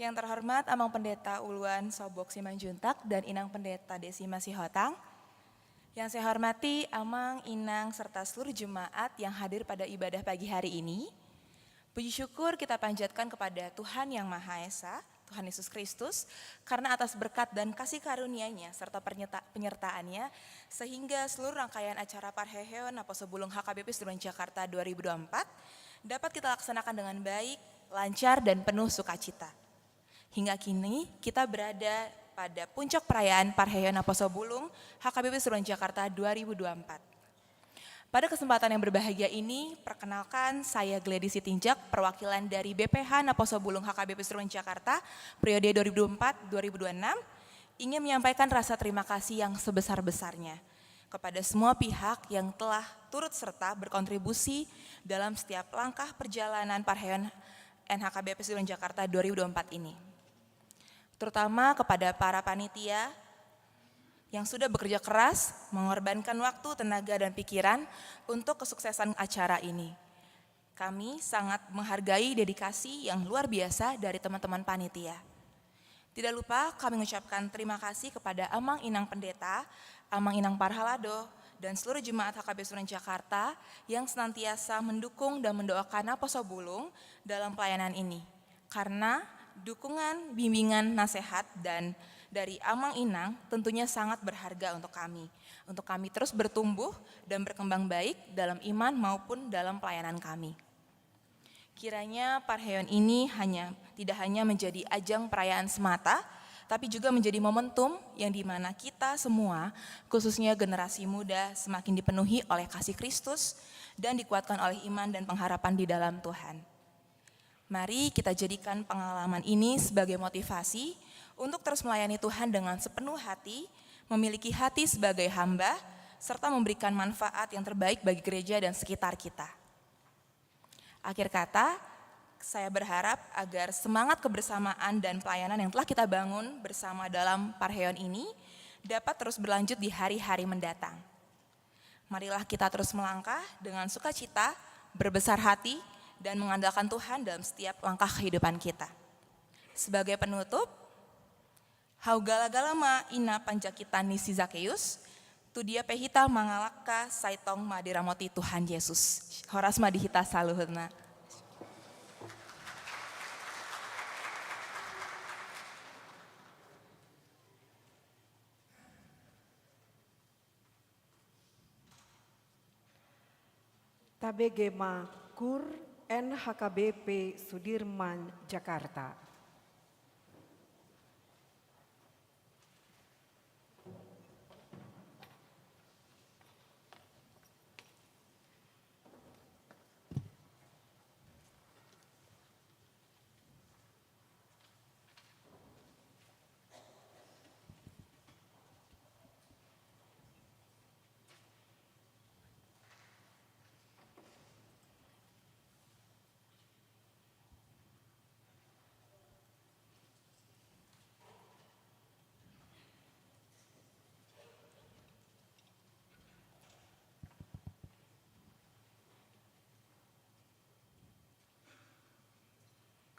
Yang terhormat Amang Pendeta Uluan Sobok Simanjuntak dan Inang Pendeta Desima Sihotang. Yang saya hormati Amang, Inang, serta seluruh jemaat yang hadir pada ibadah pagi hari ini. Puji syukur kita panjatkan kepada Tuhan Yang Maha Esa, Tuhan Yesus Kristus, karena atas berkat dan kasih karunia-Nya serta pernyata-, penyertaan-Nya, sehingga seluruh rangkaian acara Parheheon Naposo Bulung H K B P Sidroman Jakarta dua ribu dua puluh empat dapat kita laksanakan dengan baik, lancar, dan penuh sukacita. Hingga kini, kita berada pada puncak perayaan Parheheon Naposo Bulung H K B P Sidroman Jakarta dua ribu dua puluh empat. Pada kesempatan yang berbahagia ini, perkenalkan, saya Gladys Sitinjak, perwakilan dari B P H Naposo Bulung H K B P Sidroman Jakarta, periode dua ribu dua puluh empat dua ribu dua puluh enam, ingin menyampaikan rasa terima kasih yang sebesar-besarnya kepada semua pihak yang telah turut serta berkontribusi dalam setiap langkah perjalanan Parheheon N H K B P Sidroman Jakarta dua ribu dua puluh empat ini. Terutama kepada para panitia yang sudah bekerja keras, mengorbankan waktu, tenaga, dan pikiran untuk kesuksesan acara ini. Kami sangat menghargai dedikasi yang luar biasa dari teman-teman panitia. Tidak lupa kami mengucapkan terima kasih kepada Amang Inang Pendeta Amang Inang Parhalado, dan seluruh jemaat H K B Sunan Jakarta yang senantiasa mendukung dan mendoakan Naposobulung dalam pelayanan ini. Karena dukungan, bimbingan, nasihat, dan dari Amang Inang tentunya sangat berharga untuk kami. Untuk kami terus bertumbuh dan berkembang baik dalam iman maupun dalam pelayanan kami. Kiranya parheon ini hanya, tidak hanya menjadi ajang perayaan semata, tapi juga menjadi momentum yang dimana kita semua, khususnya generasi muda, semakin dipenuhi oleh kasih Kristus dan dikuatkan oleh iman dan pengharapan di dalam Tuhan. Mari kita jadikan pengalaman ini sebagai motivasi untuk terus melayani Tuhan dengan sepenuh hati, memiliki hati sebagai hamba, serta memberikan manfaat yang terbaik bagi gereja dan sekitar kita. Akhir kata, saya berharap agar semangat kebersamaan dan pelayanan yang telah kita bangun bersama dalam parheon ini dapat terus berlanjut di hari-hari mendatang. Marilah kita terus melangkah dengan sukacita, berbesar hati, dan mengandalkan Tuhan dalam setiap langkah kehidupan kita. Sebagai penutup, hau gala-gala ma ina panjakitan ni si Zakeus, tu dia pe hita mangalangka sai tong ma diramoti Tuhan Yesus. Horas ma di hita saluhutna. Tabege ma Kur N H K B P Sudirman, Jakarta.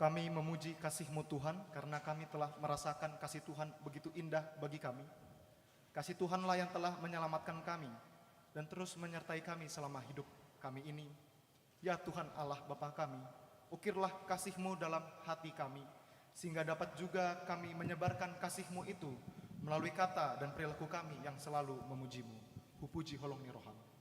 Kami memuji kasih-Mu, Tuhan, karena kami telah merasakan kasih Tuhan begitu indah bagi kami. Kasih Tuhanlah yang telah menyelamatkan kami dan terus menyertai kami selama hidup kami ini. Ya Tuhan Allah Bapa kami, ukirlah kasih-Mu dalam hati kami, sehingga dapat juga kami menyebarkan kasih-Mu itu melalui kata dan perilaku kami yang selalu memuji-Mu. Hupuji holong ni roha-Mu.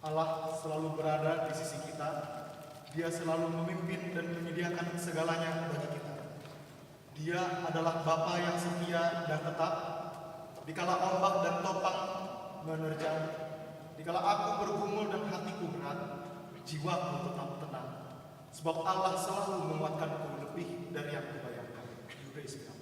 Allah selalu berada di sisi kita. Dia selalu memimpin dan menyediakan segalanya bagi kita. Dia adalah Bapa yang setia dan tetap. Dikala ombak dan topang menerjang, dikala aku bergumul dan hatiku berat, jiwaku tetap tenang. Sebab Allah selalu menguatkanku lebih dari yang kubayangkan. You raise me up.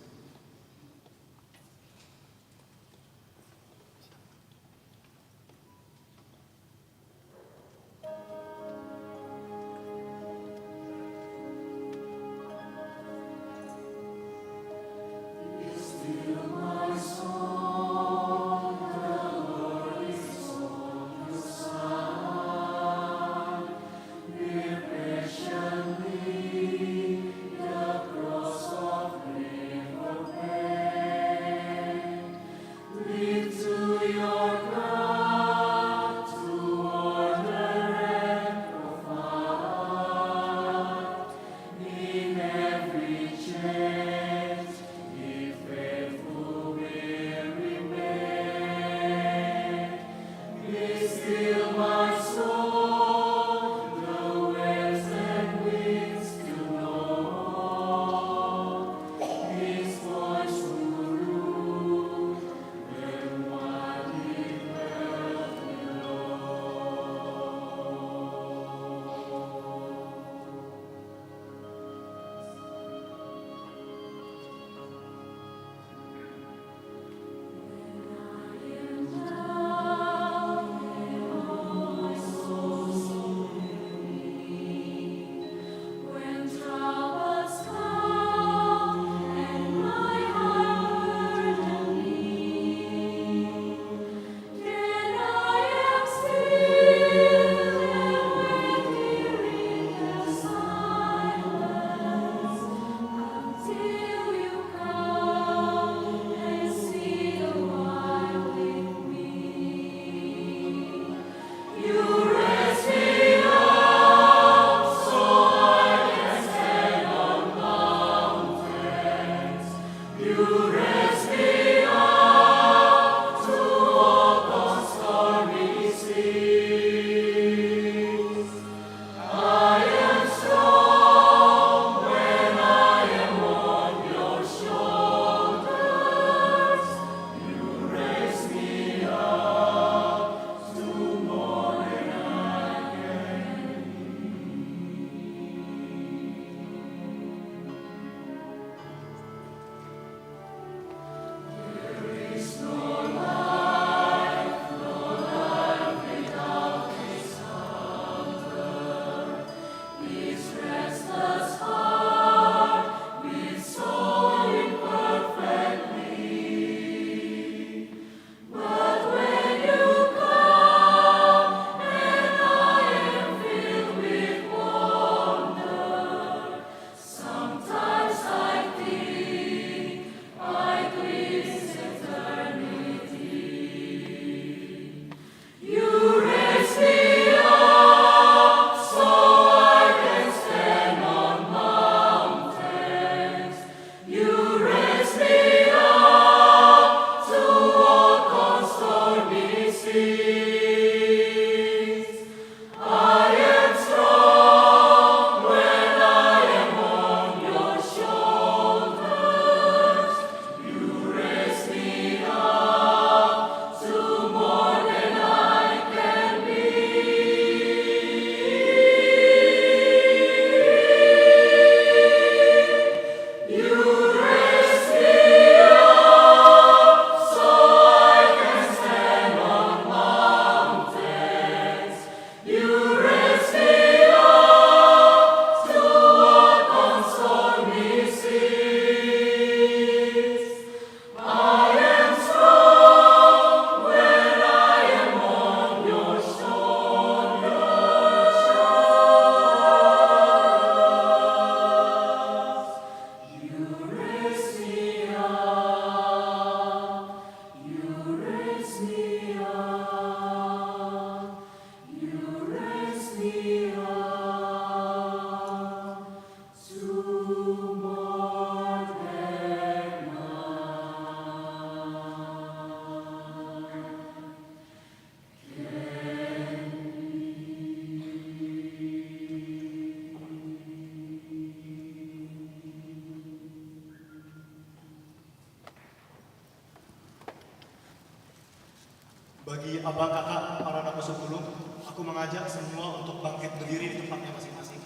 Bagi abang kakak para naposobulung, aku mengajak semua untuk bangkit berdiri di tempatnya masing-masing.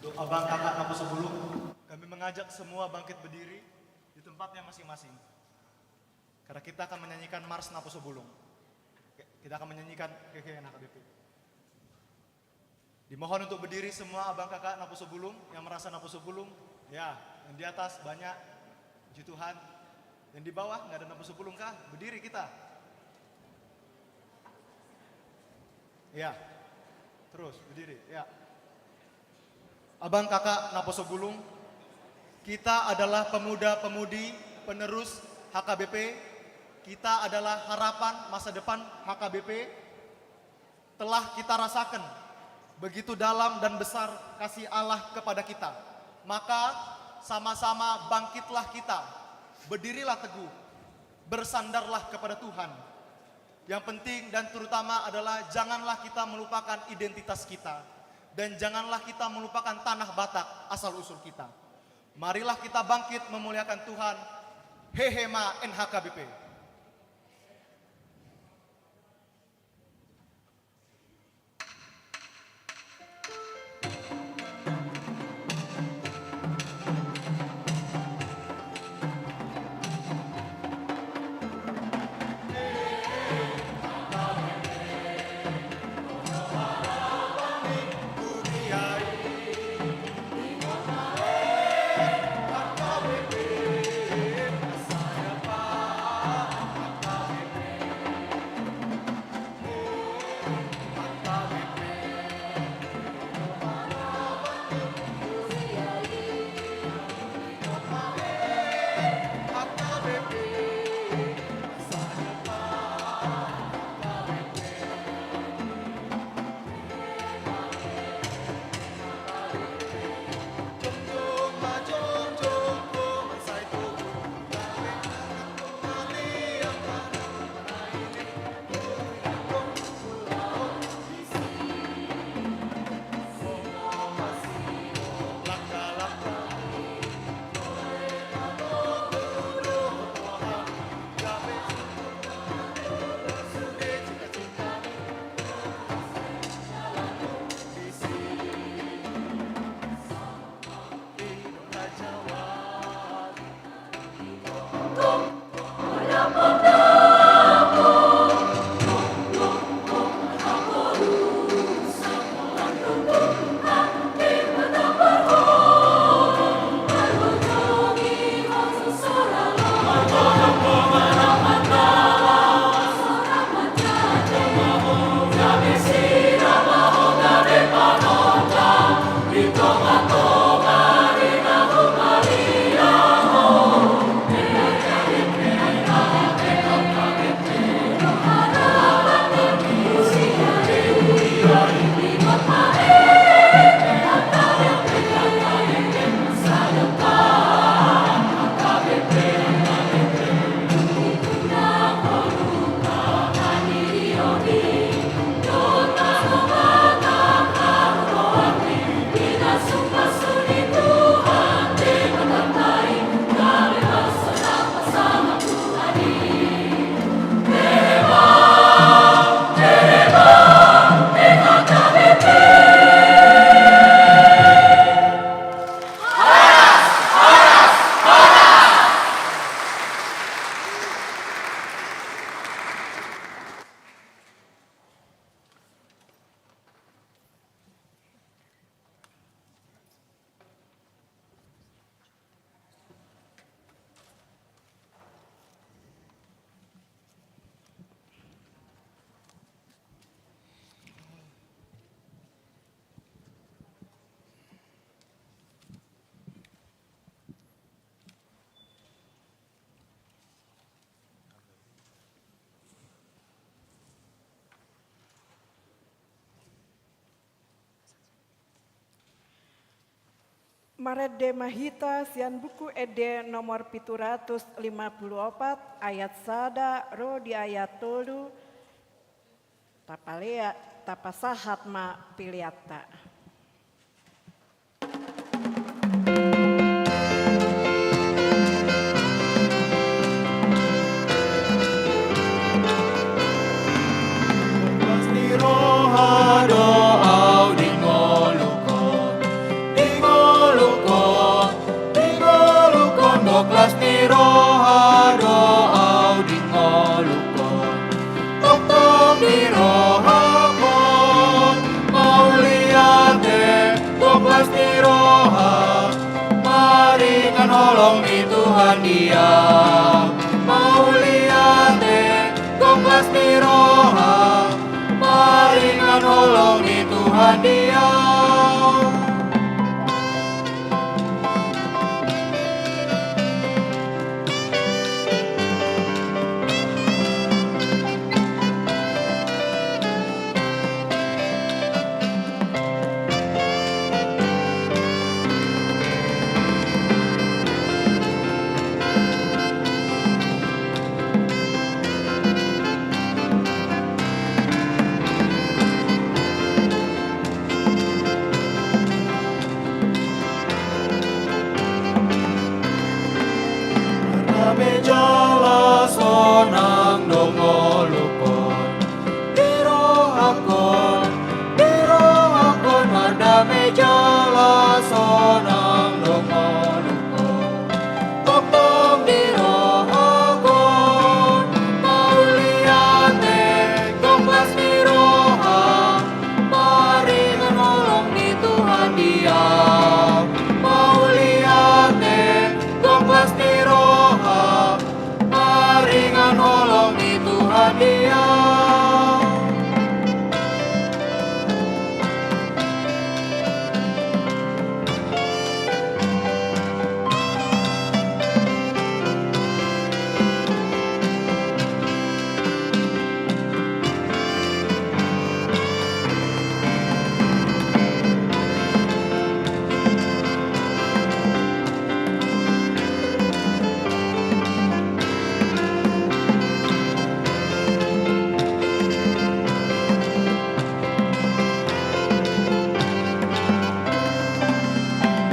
Untuk abang kakak naposobulung, kami mengajak semua bangkit berdiri di tempatnya masing-masing. Karena kita akan menyanyikan Mars Naposobulung. Oke, kita akan menyanyikan Hehe N H K B P. Dimohon untuk berdiri semua abang kakak naposobulung, yang merasa naposobulung. Ya, yang di atas banyak, puji Tuhan. Yang di bawah nggak ada naposobulung kah? Berdiri kita. Ya, terus berdiri. Ya. Abang kakak naposobulung, kita adalah pemuda-pemudi penerus H K B P. Kita adalah harapan masa depan H K B P. Telah kita rasakan begitu dalam dan besar kasih Allah kepada kita. Maka sama-sama bangkitlah kita, berdirilah teguh, bersandarlah kepada Tuhan. Yang penting dan terutama adalah janganlah kita melupakan identitas kita. Dan janganlah kita melupakan tanah Batak asal-usul kita. Marilah kita bangkit memuliakan Tuhan. Hehe ma N H K B P. Marende ma hita sian Buku Ende nomor pitu ratus lima puluh opat, ayat sada ro di ayat tolu. Tapalea, tapasahat ma peleanta. Ia mauliate, gok las ni roha, maringan holong ni Tuhan Dia. Mardamejalas sonang do ngolungkon, di rohangkon, di rohangkon, mardamejalas sonang do ngolungkon. Tongtong di rohangkon mauliate, gok las ni roha, maringan holong ni Tuhan Dia. Mauliate, gok las ni roha, maringan holong ni Tuhan Dia.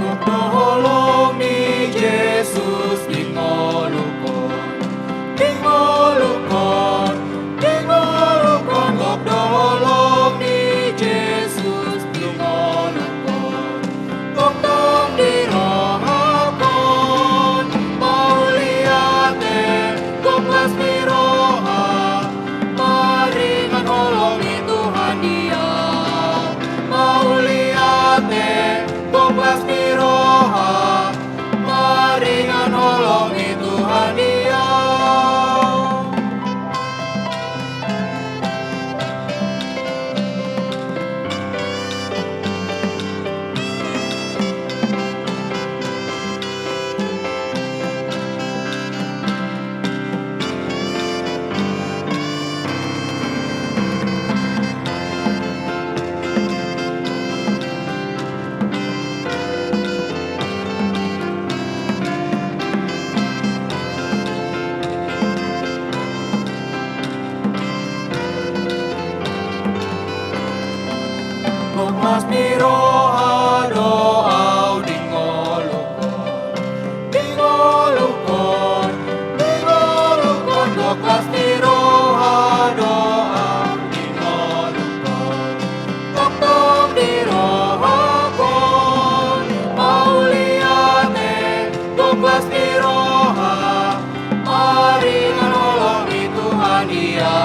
Gok do holong ni Jesus di ngolungkon, di ngolungkon, di ngolungkon. Gok do holong ni Jesus di ngolungkon. Tongtong di rohangkon mauliate, gok las ni roha, maringan holong ni Tuhan Dia. Mauliate, gok las ni roha, maringan holong ni Tuhan Dia. Gok las ni roha do au di ngolungkon, di ngolungkon, di ngolungkon. Gok las ni roha do au di ngolungkon. Tongtong di rohangkon mauliate, gok las ni roha, maringan holong ni Tuhan Dia.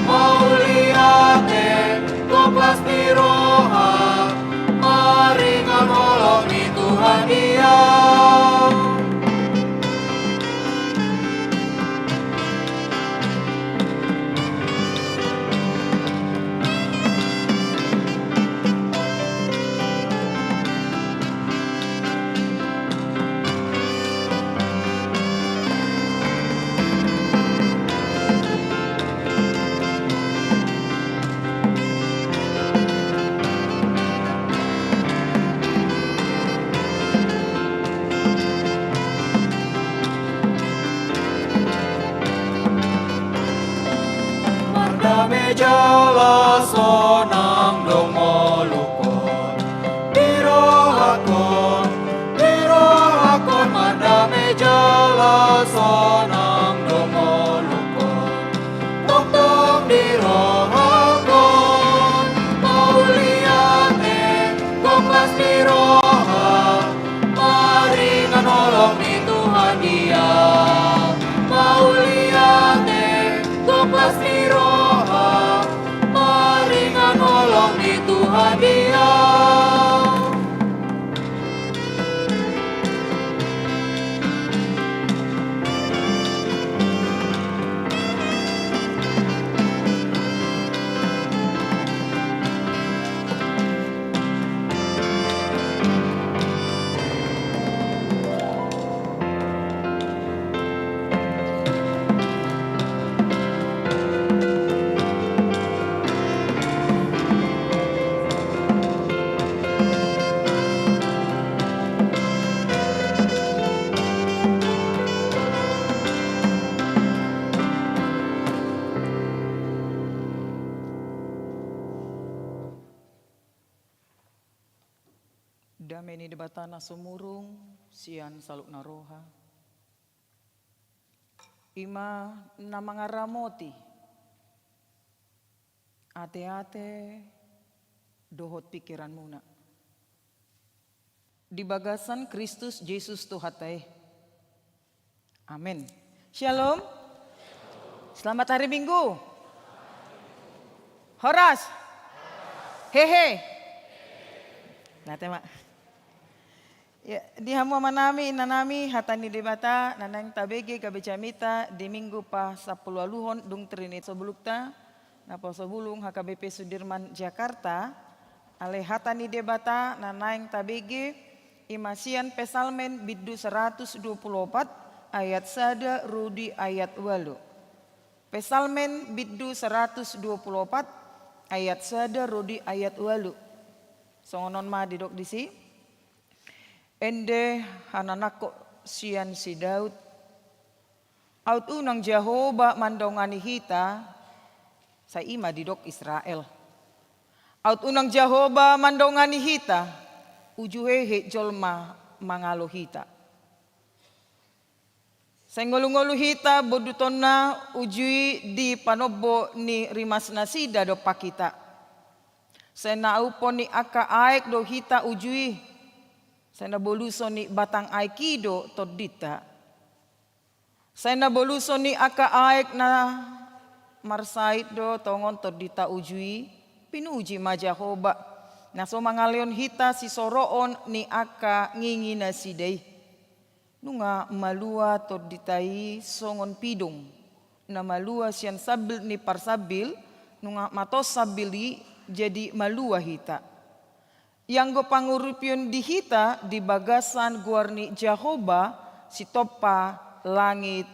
Mauliate, gok las ni roha, maringan holong ni Tuhan Dia. Mardamejalas sonang do ngolungkon, di rohangkon, di rohangkon. Mardamejalas sonang do ngolungkon, tongtong di rohangkon mauliate, gok las ni roha, maringan holong ni Tuhan Dia. Mauliate, gok las ni roha, maringan Dame ni Debata na sumurung sian saluhutna roha, i ma na mangaramoti ateate dohot pingkiranmuna di bagasan Kristus Jesus Tuhanta i. Amin. Shalom. Selamat hari Minggu. Horas. Hehe. Nah, tema. Ya, di hamu amanami, inanami, hata ni Debata na naeng tabege gabe jamita di Minggu pasampuluualuhon dung Trinita. Sahat ma tu naposobulung H K B P Sudirman, Jakarta. Ale hata ni Debata na naeng tabege i ma sian Psalmen bindu saratus dua pulu opat ayat sada ro di ayat ualu. Psalmen bindu saratus dua pulu opat ayat sada ro di ayat ualu. Songon on ma didok disi. Ende hananangko sian si Daud. Aut unang Jahowa mandongani hita, sai i ma didok Israel. Aut unang Jahowa mandongani hita, uju hehe jolma mangalo hita. Sai ngolu-ngolu hita bondutonna uju i di panombo ni rimasnasida dompak hita. Sai na umpon ni angka aek do hita uju i. Sai na boluson ni batang aek i do tondinta. Sai na boluson ni angka aek na marsait do tongon tondinta uju i, pinuji ma Jahowa, na so mangalehon hita sisoroon ni angka ngingi nasida i. Nunga malua tondinta i songon pidong, na malua sian sambil ni parsambil, nunga matos sambil i jadi malua hita. Ianggo pangurupion di hita di bagasan goar ni Jahowa, sitompa langit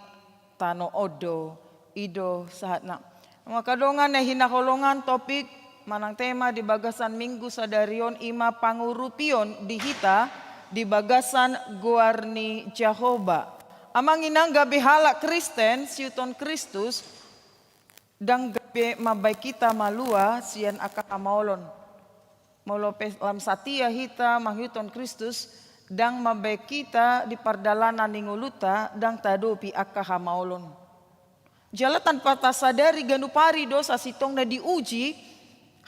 tano on do. I do sahatna. Molo dongan na hinaholongan, topik manang tema di bagasan Minggu sadari on i ma pangurupion di hita di bagasan goar ni Jahowa. Amang inang, gabe halak Kristen, siuton Kristus, ndang gabe mambaen hita malua sian angka hamaolon. Molo pe lam satia hita mangihuthon Kristus, ndang mambaen hita di pardalanan ni ngolunta ndang tahadopi angka hamaolon. Jala tanpa tasadari ganup ari do sasintongna diuji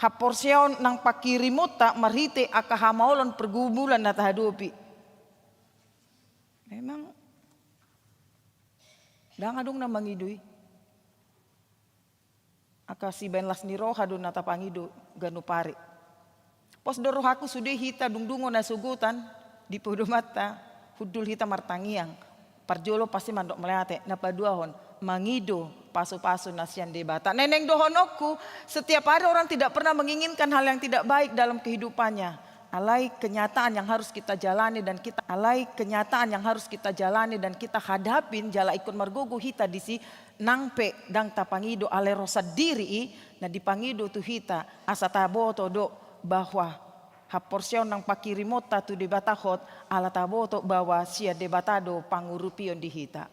haporseaon nang pangkirimonta marhite angka hamaolon pergumulan na tahadopi. Memang ndang adong na mangido i. Angka sibaen las ni roha do na tapangido ganup ari. Pos do rohangku sude hita dungdungon hasogotan di podomanta, hundul hita martangiang. Parjolo pasti mandok mauliate, na paduahon mangido pasupasu na sian Debata. Na naeng dohononku, setiap hari orang tidak pernah menginginkan hal yang tidak baik dalam kehidupannya. Alai kenyataan yang harus kita jalani dan kita, alai kenyataan yang harus kita jalani dan kita hadapin, jala ingkon margogo hita disi, nang pe ndang tapangido alai ro sandiri i, na dipangido tu hita asa taboto do bahwa haporseaon nang pangkirimonta tu Debata hot, ala taboto bahwa sian Debata do pangurupion di hita.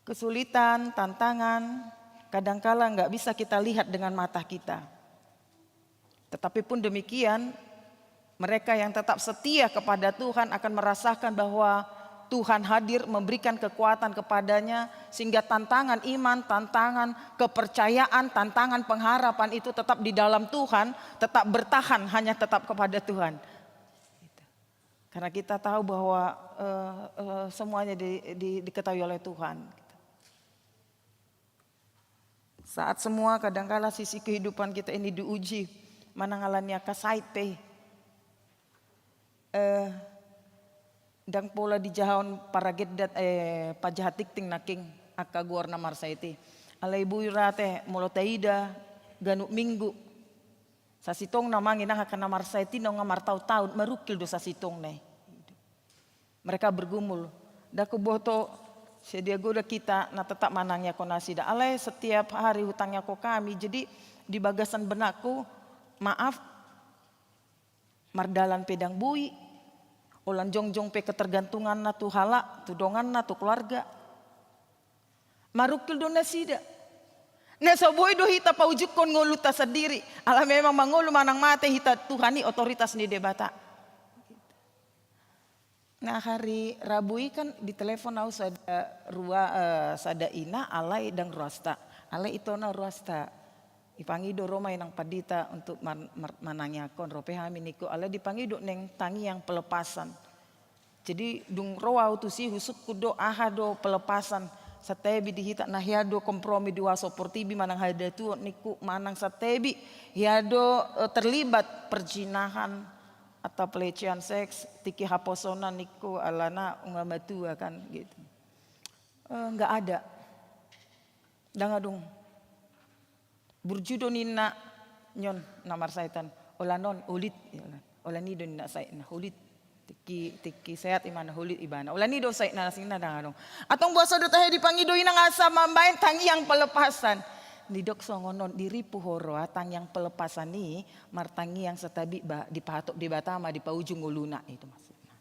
Kesulitan, tantangan, kadangkala nggak bisa kita lihat dengan mata kita. Tetapi pun demikian, mereka yang tetap setia kepada Tuhan akan merasakan bahwa Tuhan hadir memberikan kekuatan kepadanya, sehingga tantangan iman, tantangan kepercayaan, tantangan pengharapan itu tetap di dalam Tuhan, tetap bertahan hanya tetap kepada Tuhan. Karena kita tahu bahwa, eh, eh, semuanya di, di, diketahui oleh Tuhan. Saat semua kadangkala sisi kehidupan kita ini diuji, manang ala ni angka sait pe, eh, ndang pola dijahahon paragendat, eh, pajaha tingting nangkin angka goar na marsait i. Alai boi ra te molo taida ganup Minggu. Sasintongna manang angka na marsait i nunga martaon-taon, marungkil do sasintongna i. Mereka bergumul. Ndang huboto, sedia goda hita na tetap manangiangkon nasida. Alai setiap hari hutangiangkon hami. Jadi di bagasan benakku, maaf, mardalan pe ndang boi, holan jongjong pe ketergantunganna tu halak, tu donganna, tu keluarga. Marungkil do nasida. Na so boi do hita paujungkon ngolunta sandiri. Ala memang mangolu manang mate hita, Tuhan i otoritas ni Debata. Nah, hari Rabu i kan ditelepon au sada rua, eh, sada ina alai ndang ruasta. Alai itona ruasta. Dipangido ro ma inang pandita untuk man-, mar-, manangiangkon, ro pe hami ningku, alai dipangido naeng tangiang pelepasan. Jadi dung ro au tusi, husungkun do aha do pelepasan. Santabi di hita na hea do kompromi di uaso portibi manang hadatuon ningku, manang santabi hea do, eh, terlibat perzinahan atau pelecehan seks, tingki haposonan ningku, alana nunga matua kan gitu. Eh, nggak ada. Ndang adong. Burju do ninna, nion na marsahit an. Holan on, holit. Holan i do ninna saitna, holit. Tingki, tingki sehat imana, holit ibana. Holan i do saitna, asing na ndang adong. Antong boasa do tahe dipangido inang asa mambaen tangiang pelepasan? Didok songon on, di ripu ho roha, tangiang pelepasan i martangiang santabi ba, dipahatop Debata ma di paujung ngoluna, itu maksudna.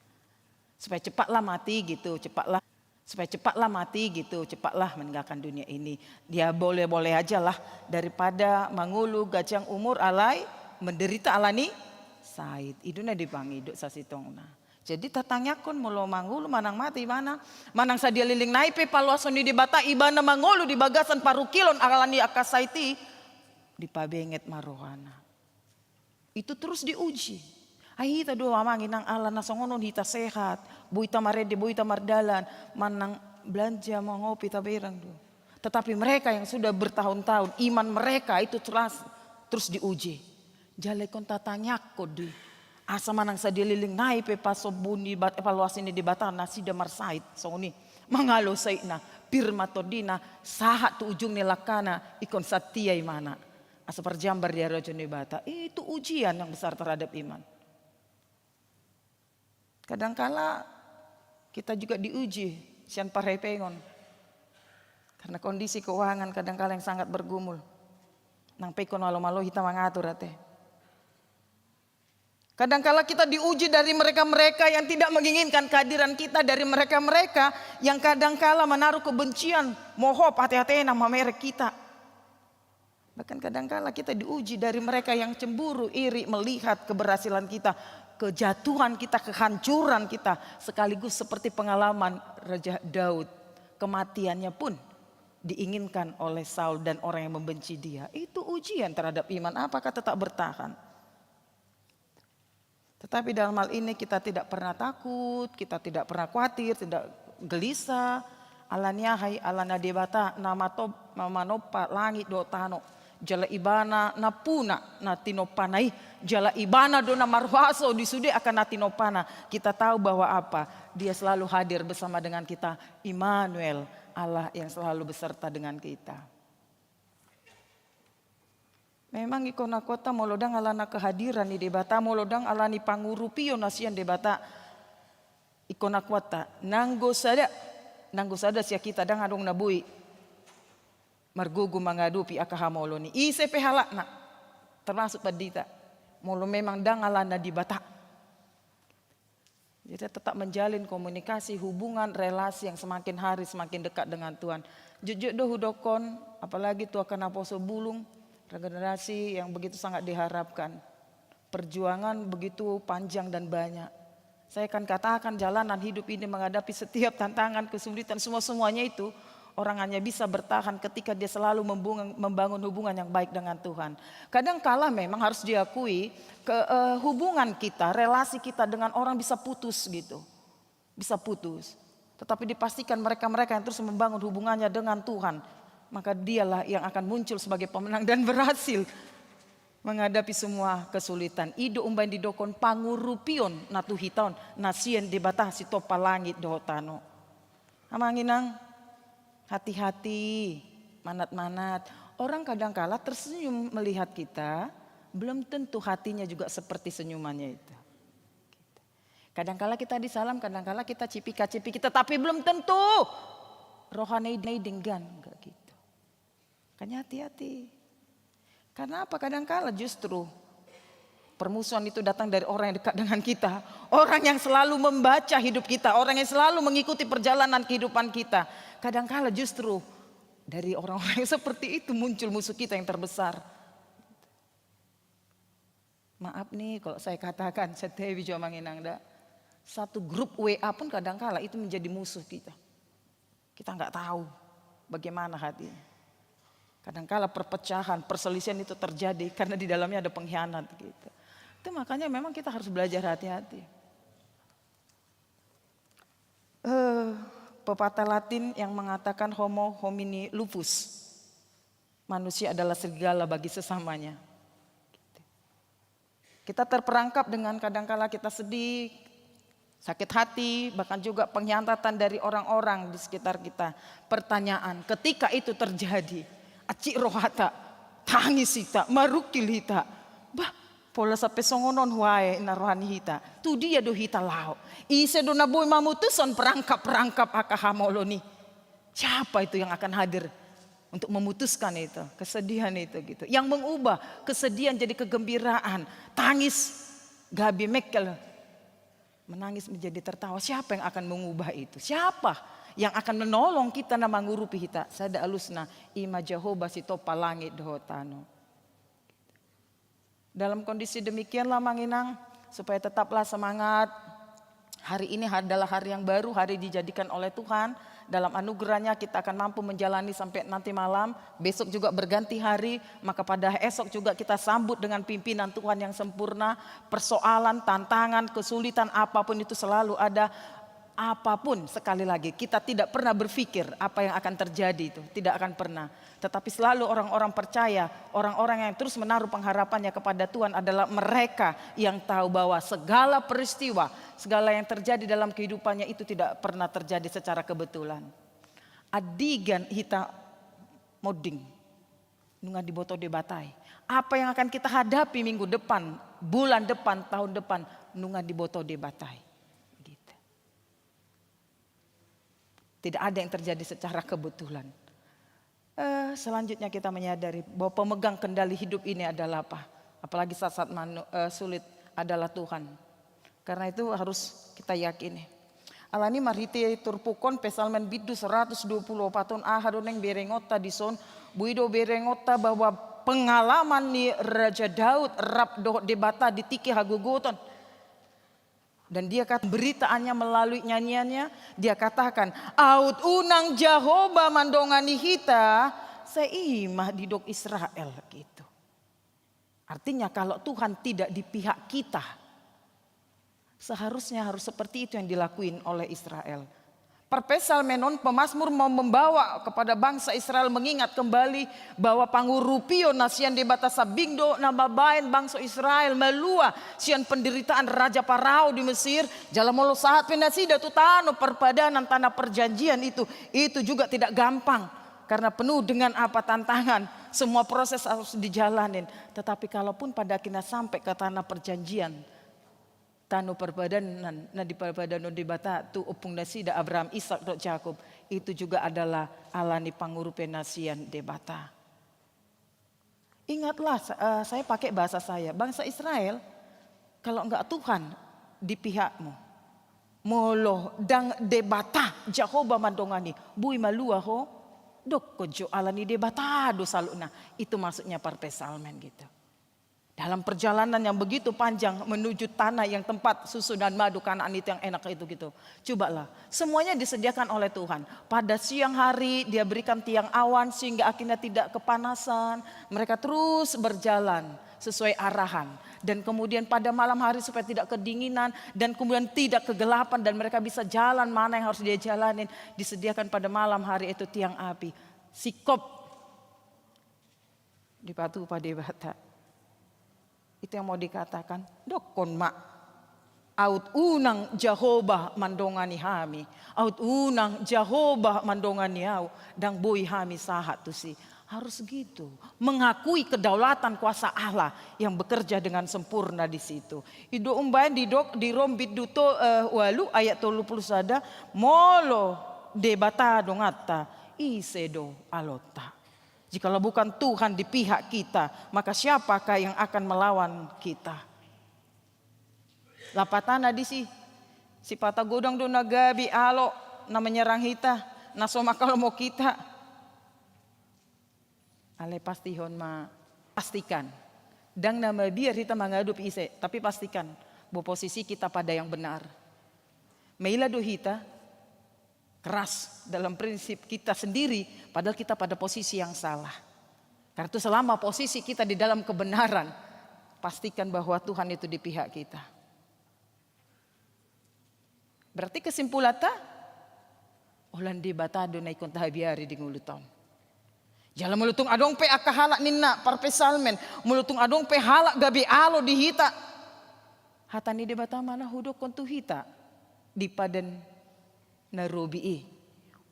Supaya cepatlah mati gitu, cepatlah, supaya cepatlah mati gitu, cepatlah meninggalkan dunia ini. Dia boleh-boleh aja lah, daripada mangolu ganjang umur alai menderita alani sahit. I do na dipangido sasintongna. Jadi tatangiangkon molo mangolu manang mate ibana, manang sadia leleng nai pe paluason ni Debata, ibana mangolu di bagasan parungkilon alani angka sahit i, dipabenget ma rohana. Itu terus diuji. Ai hita do amang inang, ala na songon on hita sehat, boi ta marende, boi ta mardalan, manang belanja, mangopi, taberang do. Tetapi mereka yang sudah bertahun-tahun, iman mereka itu terus, terus diuji. Jala ingkon tatangiangkon do i. Asa manang sadia leleng nai pe pasombun ni Debat-, evaluasi ni Debata nasida marsahit, songon i. Mangalo sahitna, pir ma tondina, sahat tu ujung ni langkana, ingkon satia imana. Asa parjambar di harajaon ni Debata. Itu ujian yang besar terhadap iman. Kadangkala kita juga diuji sian parhepengon. Karena kondisi keuangan kadangkala yang sangat bergumul. Nang pe ingkon malo-malo hita mangatur ate. Kadangkala kita diuji dari mereka-mereka yang tidak menginginkan kehadiran kita, dari mereka-mereka yang kadangkala menaruh kebencian, mohop, ate-ate na mamereng kita. Bahkan kadangkala kita diuji dari mereka yang cemburu, iri, melihat keberhasilan kita, kejatuhan kita, kehancuran kita, sekaligus seperti pengalaman Raja Daud, kematiannya pun diinginkan oleh Saul dan orang yang membenci dia. Itu ujian terhadap iman, apakah tetap bertahan? Tetapi dalam hal ini kita tidak pernah takut, kita tidak pernah khawatir, tidak gelisah. Alani aha i? Alana Debata na matop-, na manompa langit dohot tano. Jala Ibana nampuna na tinompana i. Jala Ibana do na marhuaso di sude angka na tinompana. Kita tahu bahwa apa? Dia selalu hadir bersama dengan kita. Immanuel, Allah yang selalu beserta dengan kita. Memang ingkon na kuat ta molo ndang alana kehadiran ni Debata, molo ndang alani pangurupion na sian Debata, ingkon na kuat ta. Nanggo sada, nanggo sada sian hita ndang adong na boi margogo mangadopi angka hamolon i. Ise pe halakna, termasuk pandita. Molo memang ndang alana Debata. Jadi tetap menjalin komunikasi, hubungan, relasi yang semakin hari semakin dekat dengan Tuhan. Jujur do hudokkon, apalagi tu angka naposo bulung, regenerasi yang begitu sangat diharapkan. Perjuangan begitu panjang dan banyak. Saya akan katakan jalanan hidup ini menghadapi setiap tantangan, kesulitan, semua-semuanya itu orang hanya bisa bertahan ketika dia selalu membunga-, membangun hubungan yang baik dengan Tuhan. Kadangkala memang harus diakui, ke, eh, hubungan kita, relasi kita dengan orang bisa putus gitu. Bisa putus. Tetapi dipastikan mereka-mereka yang terus membangun hubungannya dengan Tuhan, maka dialah yang akan muncul sebagai pemenang dan berhasil menghadapi semua kesulitan. I do umbahen didokkon pangurupion na tu hita on, na sian Debata sitompa langit dohot tano. Amang inang, hati-hati, manat-manat. Orang kadangkala tersenyum melihat kita, belum tentu hatinya juga seperti senyumannya itu. Kadangkala kita disalam, kadangkala kita cipika-cipiki, tetapi belum tentu rohana i denggan, enggak gitu. Makanya hati-hati. Karena apa? Kadangkala justru permusuhan itu datang dari orang yang dekat dengan kita. Orang yang selalu membaca hidup kita, orang yang selalu mengikuti perjalanan kehidupan kita. Kadangkala justru dari orang-orang yang seperti itu muncul musuh kita yang terbesar. Maaf nih kalau saya katakan, santabi jo amang inang da. Satu grup W A pun kadangkala itu menjadi musuh kita. Kita nggak tahu bagaimana hatinya. Kadangkala perpecahan, perselisihan itu terjadi karena di dalamnya ada pengkhianat gitu. Itu makanya memang kita harus belajar hati-hati. Eh, pepatah Latin yang mengatakan homo homini lupus. Manusia adalah serigala bagi sesamanya. Kita terperangkap dengan kadangkala kita sedih, sakit hati, bahkan juga pengkhianatan dari orang-orang di sekitar kita. Pertanyaan, ketika itu terjadi, aci rohata, tangis hita, marukil hita. Bah, pola sampe songon on huae na roha ni hita. Tu dia do hita laho? Ise do na boi mamutushon perangkap-perangkap angka hamolon i? Siapa itu yang akan hadir untuk memutuskan itu, kesedihan itu gitu. Yang mengubah kesedihan jadi kegembiraan, tangis gabe mengkel, menangis menjadi tertawa. Siapa yang akan mengubah itu? Siapa yang akan menolong kita na mangurupi hita? Sada alusna, ima Jahowa sitompa langit dohot tano. Dalam kondisi demikianlah, Amang Inang, supaya tetaplah semangat. Hari ini adalah hari yang baru, hari dijadikan oleh Tuhan. Dalam anugerahnya kita akan mampu menjalani sampai nanti malam. Besok juga berganti hari, maka pada esok juga kita sambut dengan pimpinan Tuhan yang sempurna. Persoalan, tantangan, kesulitan apapun itu selalu ada. Apapun, sekali lagi, kita tidak pernah berpikir apa yang akan terjadi itu, tidak akan pernah. Tetapi selalu orang-orang percaya, orang-orang yang terus menaruh pengharapannya kepada Tuhan adalah mereka yang tahu bahwa segala peristiwa, segala yang terjadi dalam kehidupannya itu tidak pernah terjadi secara kebetulan. Andigan hita monding, nunga diboto Debata i. Apa yang akan kita hadapi minggu depan, bulan depan, tahun depan, nunga diboto Debata i. Gitu. Tidak ada yang terjadi secara kebetulan. Eh, selanjutnya kita menyadari bahwa pemegang kendali hidup ini adalah apa? Apalagi saat-saat manu-, eh, sulit adalah Tuhan. Karena itu harus kita yakini. Alani marhite turpuk on, Psalmen bindu seratus dua puluh opat on, aha do naeng berengonta dison? Boi do berengonta bahwa pengalaman ni Raja Daud rap dohot Debata di tingki hagogoton. Dan dia kata, pemberitaannya melalui nyanyiannya, dia katakan, "Aut unang Jahowa mandongani hita, sai ima didok Israel," gitu. Artinya, kalau Tuhan tidak di pihak kita, seharusnya harus seperti itu yang dilakuin oleh Israel. Parpsalmen on, pemazmur mau membawa kepada bangsa Israel mengingat kembali bahwa pangurupion na sian Debata sambing do na mambahen bangso Israel malua sian penderitaan Raja Parao di Mesir, jala molo sahat pe nasida tu tano parpadanan, tanah perjanjian itu, itu juga tidak gampang karena penuh dengan apa, tantangan, semua proses harus dijalanin. Tetapi kalaupun pada akhirnya sampai ke tanah perjanjian, tano parpadanan na diparpadanon Debata tu ompung nasida Abraham, Ishak dohot Jakub, itu juga adalah alani pangurupion na sian Debata. Ingatlah, sa-, eh, saya pakai bahasa saya, bangsa Israel, kalau enggak Tuhan di pihakmu, molo ndang Debata Jahowa mandongani, boi malua ho, dokkon jo alani Debata do saluhutna. Itu maksudnya parpsalmen gitu. Dalam perjalanan yang begitu panjang menuju tanah yang tempat susu dan madu, Kanaan itu yang enak itu gitu. Cobalah, semuanya disediakan oleh Tuhan. Pada siang hari Dia berikan tiang awan sehingga akhirnya tidak kepanasan. Mereka terus berjalan sesuai arahan. Dan kemudian pada malam hari supaya tidak kedinginan dan kemudian tidak kegelapan dan mereka bisa jalan mana yang harus dia jalanin. Disediakan pada malam hari itu tiang api. Sikop. Dipatupa Debata. Itu yang mau dikatakan. Dokkon ma, aut unang Jahowa mandongani hami, aut unang Jahowa mandongani au, ndang boi hami sahat tusi. Harus gitu. Mengakui kedaulatan kuasa Allah yang bekerja dengan sempurna di situ. I do umbahen didok di Rom bindu to-, eh, ualu ayat tolu pulu sada, molo Debata donganta, ise do alonta? Jikalau bukan Tuhan di pihak kita, maka siapakah yang akan melawan kita? Lapatana disi, sipata godang do na gabe alo na menyerang hita, na so mangkalomo hita. Alai pastihon ma, pastikan. Ndang na mabiar hita mangadopi ise, tapi pastikan bahwa posisi kita pada yang benar. Maila do hita keras dalam prinsip kita sendiri, padahal kita pada posisi yang salah. Karena itu selama posisi kita di dalam kebenaran, pastikan bahwa Tuhan itu di pihak kita. Berarti kesimpulan ta, holan Debata do na ingkon tahabiari di ngolu ta on. Jala molo tung adong pe angka halak ninna parpsalmen, molo tung adong pe halak gabe alo di hita, hata ni Debata ma na hudokkon tu hita di Padan na Robi i.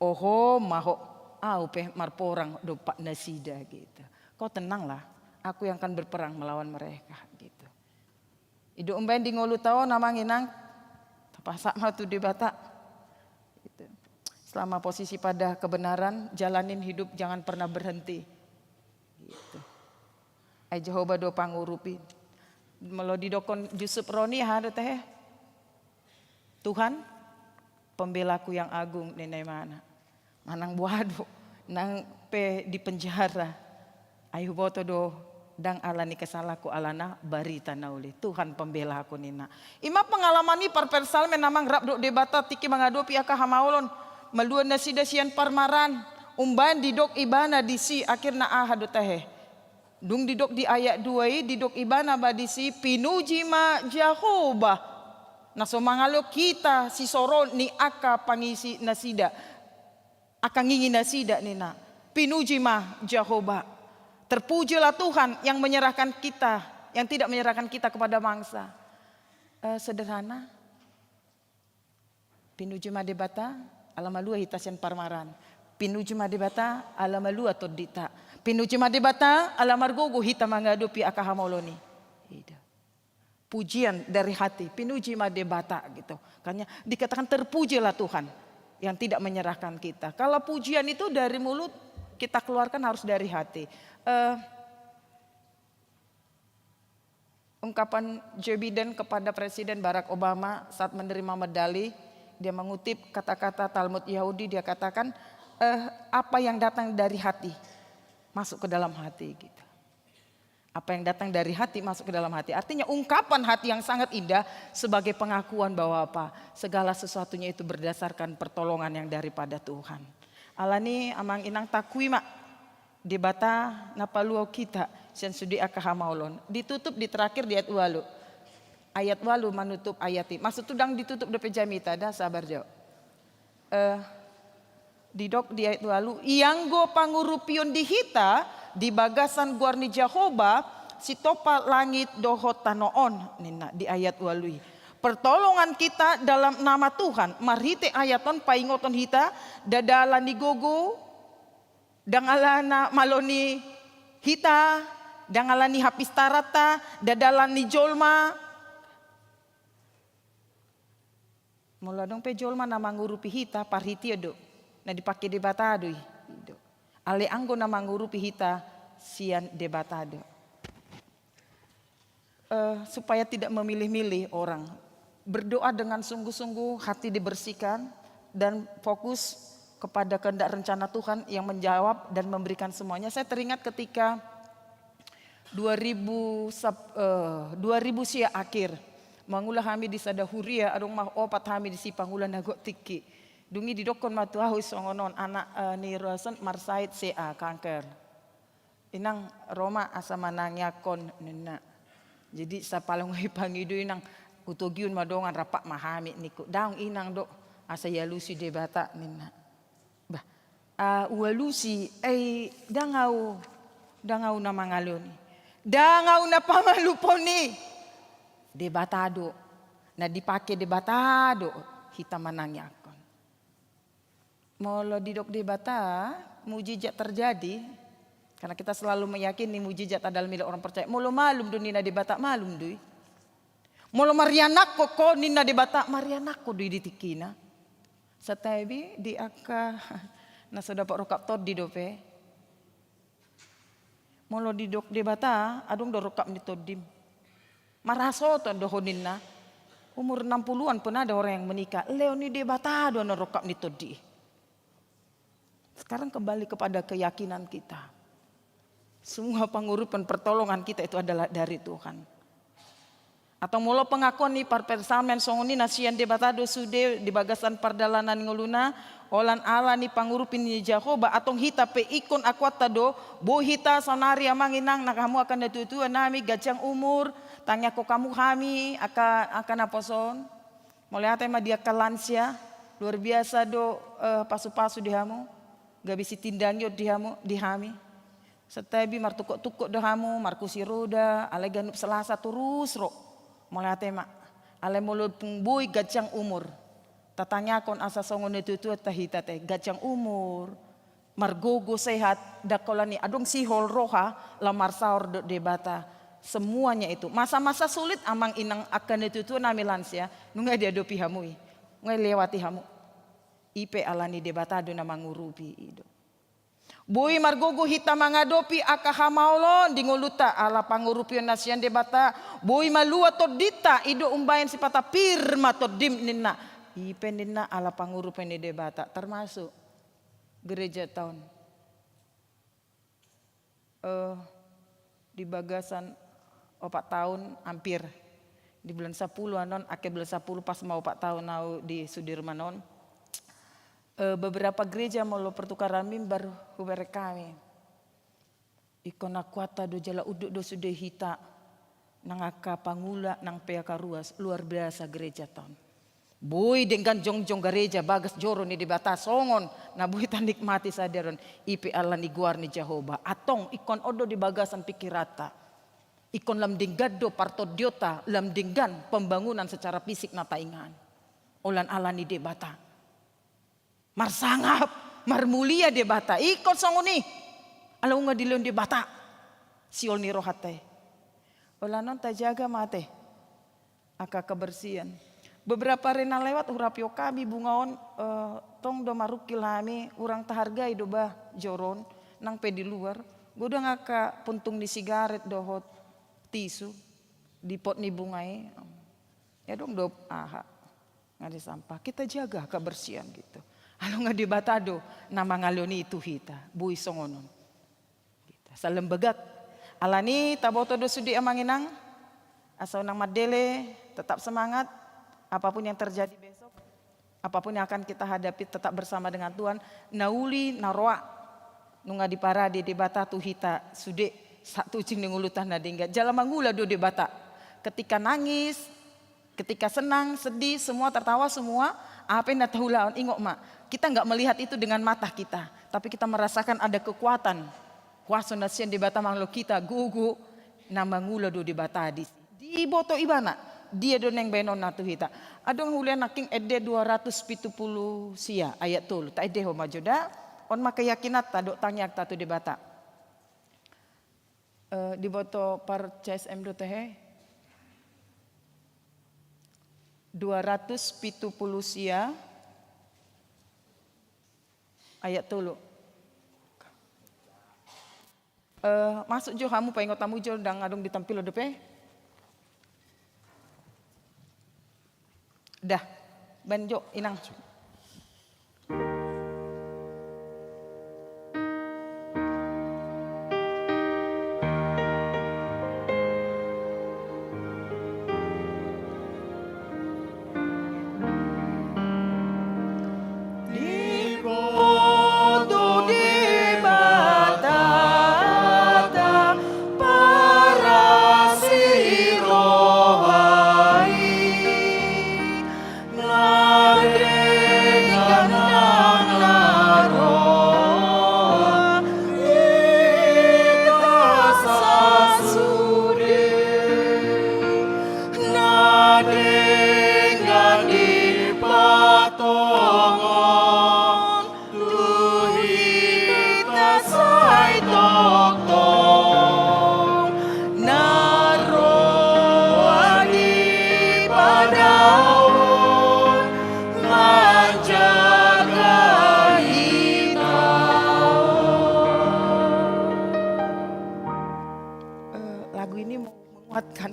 Oho ma ho, au pe marporang dompak nasida gitu. Kau tenanglah, aku yang akan berperang melawan mereka gitu. Ido umbaen di ngolu ta on amang inang, tapasahat ma tu Debata. Gitu. Selama posisi pada kebenaran, jalanin hidup, jangan pernah berhenti. Gitu. Ai Jahowa do pangurupi. Molo didokkon Yusuf Roni aha do tehe? Tuhan, pembelaku yang agung ninna imana. Manang boha do, nang pe di penjara. Ai huboto do, ndang ala ni kesalahanku alana barita na uli. Tuhan pembelaku ninna. Ima pengalaman ni parpsalmen amang rap dohot Debata tingki mangadopi angka hamaolon. Malua nasida sian parmaraan. Umbaen didok ibana disi akhirna aha do tehe. Dung didok di ayat dua i, didok ibana ma disi, pinuji ma Jahowa. Na so mangalo hita sisorot ni angka pangisi nasida. Angka ngingi nasida ninna. Pinuji ma Jahowa. Terpujilah Tuhan yang menyerahkan kita, yang tidak menyerahkan kita kepada mangsa. Eh, sederhana. Pinuji ma Debata, ala malua hita sian parmaraan. Pinuji ma Debata, ala malua tondita. Pinuji ma Debata, ala margogo hita mangadopi angka hamaolon i. Ida. Pujian dari hati, pinuji ma Debata gitu. Makanya dikatakan terpujilah Tuhan yang tidak menyerahkan kita. Kalau pujian itu dari mulut kita keluarkan harus dari hati. Eh, ungkapan Joe Biden kepada Presiden Barack Obama saat menerima medali, dia mengutip kata-kata Talmud Yahudi, dia katakan, eh, apa yang datang dari hati masuk ke dalam hati gitu. Apa yang datang dari hati masuk ke dalam hati. Artinya ungkapan hati yang sangat indah sebagai pengakuan bahwa apa? Segala sesuatunya itu berdasarkan pertolongan yang daripada Tuhan. Alani amang inang taakui ma Debata na paluahon hita sian sude angka hamaolon. Ditutup di terakhir di ayat ualu. Ayat ualu manutup ayat i. Maksud tu ndang ditutup dope jamita, da sabar jo. Eh, didok di ayat ualu, ianggo pangurupion di hita di bagasan goar ni Jahowa, sitompa langit dohot tano on, ninna di ayat ualu i. Pertolongan kita dalam nama Tuhan, marhite ayat on paingothon hita, ndada ala ni gogo, ndang ala na malo ni hita, ndang ala ni hapistaranta, ndada ala ni jolma. Molo adong pe jolma na mangurupi hita, parhitean do. Na dipake Debata do i. I do. Alai anggo na mangurupi hita sian Debata do. Eh, supaya tidak memilih-milih orang. Berdoa dengan sungguh-sungguh, hati dibersihkan, dan fokus kepada kehendak rencana Tuhan yang menjawab dan memberikan semuanya. Saya teringat ketika dua ribu sap-, eh, dua ribu sia akhir, mangula hami di sada huria, adong ma opat hami disi pangula na gok tingki. Dung i didokkon ma tu ahu songon on, anak, eh, ni roason marsahit C A, kanker. Inang, ro ma asa manangiangkon, ninna. Jadi sapalongo i pangido inang, hutogihon ma dongan, rap ma hami, ningku. Daong inang do, asa ialusi Debata, ninna. Bah, ah, ualusi, ai ndang au, ndang au na mangalehon i. Ndang au na pamalumhon i. Debata do. Na dipake Debata do hita manangiangkon. Molo didok Debata, mujizat terjadi. Karena kita selalu meyakini mujizat adalah milik orang percaya. Molo malum do ninna Debata, malum do i. Molo marianakhon ho ninna Debata, marianakhon do i di tingkina. Santabi di angka na so dapot rongkap tondi dope. Molo didok Debata, adong do rongkap ni tondim. Marhasohotan do ho ninna. Umur enam puluhan pun ada orang yang menikah. Lehon ni Debata do na rongkap ni tondi i. Sekarang kembali kepada keyakinan kita. Semua pengurapan, pertolongan kita itu adalah dari Tuhan. Antong molo pengakuan ni parpsalmen songon i na sian Debata do sude di bagasan pardalanan ni ngoluna, holan ala ni pangurupi ni Jahowa, antong hita pe ingkon akuanta do, boi hita saonari amang inang nang hamu angka natuatua nami ganjang umur, tangiangkon hamu hami angka, angka naposo on. Mauliate ma di angka lansia, luar biasa do, eh, pasupasu di hamu, gabe sitindangion di hamu, di hami. Santabi martungkottungkot do hamu, markursi roda, alai ganup Selasa torus ro. Mauliate ma. Alai molo tung boi ganjang umur, tatangiangkon asa songon natuatuanta hita te, ganjang umur, margogo sehat, ndang holan i, adong sihol roha, laho marsaor dohot Debata. Semuanya itu, masa-masa sulit amang inang angka natuatua nami lansia, nunga diadopi hamu i, nunga dilewati hamu. I pe ala ni Debata do na mangurupi i do. Boi margogo hita mangadopi angka hamaolon di ngolunta ala pangurupion na sian Debata, boi malua tondinta, i do umbahen sipata pir ma tondim ninna. I pe ninna ala pangurupion ni Debata, termasuk gerejata on. Eh, di bagasan opat taon hampir. Di bulan sapuluh anon, akhir bulan sapuluh pas ma opat taon au di Sudirman on. Eh, beberapa gereja molo pertukaran mimbar hubereng hami. Ingkon akuanta do jala unduk do sude hita nang angka pangula nang pe angka ruas, luar biasa gerejata on. Boi denggan jongjong gareja bagas joro ni Debata songon na boi tanikmati sadari on, i pe ala ni goar ni Jahowa. Antong ingkon on do di bagasan pikiranta. Ingkon lam denggan do partondionta, lam denggan pembangunan secara fisik na taingahan. Holan ala ni Debata. Marsangap, marmulia Debata. Ingkon songon i. Ala nunga dilehon Debata sihol ni rohanta i. Holan on tajaga ma ate angka kebersihan. Beberapa hari na lewat hurapihon hami bunga on, eh, tong do marungkil hami, hurang tahargai do bah joro on, nang pe di luar. Godang angka puntung ni sigaret dohot tisu di pot ni bunga i. Ya dong do aha. Nggak ada sampah. Kita jaga kebersihan gitu. Ala nunga Debata do na mangalehon i tu hita. Boi songon on. Gitu. Salam begat. Ala ni taboto do sude amang inang. Asa unang mandele, tetap semangat. Apapun yang terjadi besok, apapun yang akan kita hadapi, tetap bersama dengan Tuhan. Na uli, na roa. Nunga diparade Debata tu hita sude, sahat tu ujung ni ngolunta na denggan. Jala mangula do Debata. Ketika nangis, ketika senang, sedih, semua tertawa, semua, apa yang na taulahon, ingot ma. Kita nggak melihat itu dengan mata kita, tapi kita merasakan ada kekuatan. Kuasa na sian Debata mangalehon hita, gogo, na mangula do Debata di. Diboto ibana, dia do naeng baenonna tu hita. Adong hulean nangkin ende dua ratus pitu pulu sia ayat tolu. Taendehon ma jo da, on ma keyakinanta dohot tangiangta tu Debata. Eh, diboto par C S M do tehe. Dua ratus pitu pulu sia ayat tolu. Eh, masuk jo hamu, paingot hamu jo, ndang adong ditampilhon dope. Dah, baen jo, inang. Diboto Debata, parasi roha i, na denggan nang na roa, hita sasude. Na denggan dipatongon tu hita sai tongtong, na roa dipadaon manjaga hita. Eh, lagu ini mau menguatkan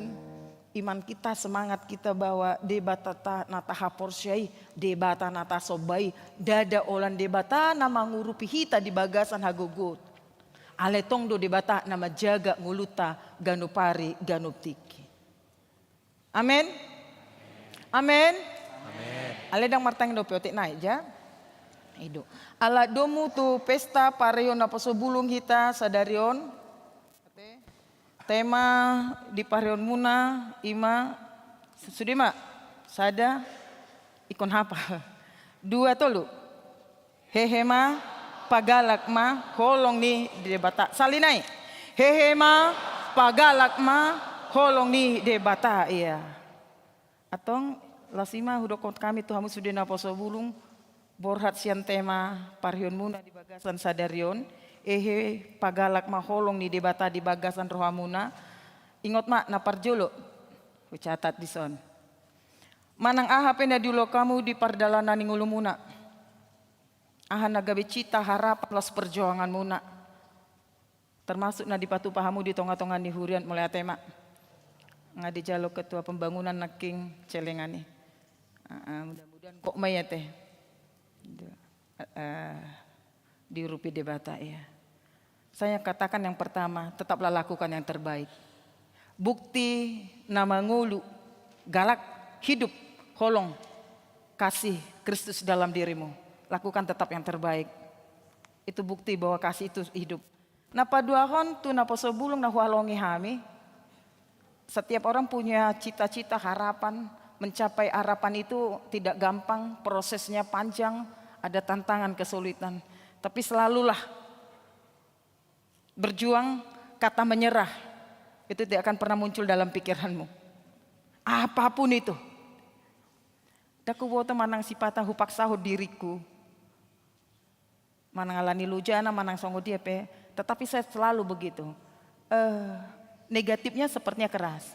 iman kita, semangat kita bahwa Debata ta-, na tahaporseai, Debata na tasomba i, ndada holan Debata na mangurupi hita di bagasan hagogoon. Alai tong do Debata na manjaga ngolunta ganup ari ganup tingki. Amen. Amen. Amen. Alai ndang martangiang dope otik nai ja. I do. Ala domu tu pesta pareon naposo bulung hita sadari on. Tema di pareonmuna ima sude ma sada, ingkon hapal. Dua tolu. Hehe ma, pagalak ma, holong ni Debata. Sali nai. Hehe ma, pagalak ma, holong ni Debata. Ia. Antong, las i ma hudokkon hami tu hamu sude naposo bulung, borhat sian tema pareonmuna di bagasan sadari on, hehe, pagalak ma holong ni Debata di bagasan rohamuna. Ingot ma na parjolo, hucatat dison. Manang aha pe na diulahon hamu di pardalanan ni ngolumuna. Aha na gabe cita, harapan, laos perjuanganmuna. Termasuk na dipatupa hamu di tonga-tonga ni huria, mauliate ma. Nga dijalo ketua pembangunan nangkin celengan i. Aa, mudah-mudahan gok ma i ate. Aa, diurupi Debata, ia. Saya katakan yang pertama, tetaplah lakukan yang terbaik. Bukti na mangolu, galak, hidup, holong, kasih Kristus dalam dirimu. Lakukan tetap yang terbaik. Itu bukti bahwa kasih itu hidup. Na paduahon tu naposo bulung na huhalongi hami. Setiap orang punya cita-cita, harapan. Mencapai harapan itu tidak gampang, prosesnya panjang, ada tantangan, kesulitan. Tapi selalulah berjuang, kata menyerah itu tidak akan pernah muncul dalam pikiranmu. Apapun itu. Ndang huboto manang sipata hupaksahon diringku. Manang ala ni lojana, manang songon dia pe, tetapi saya selalu begitu. Eh, negatifnya sepertinya keras.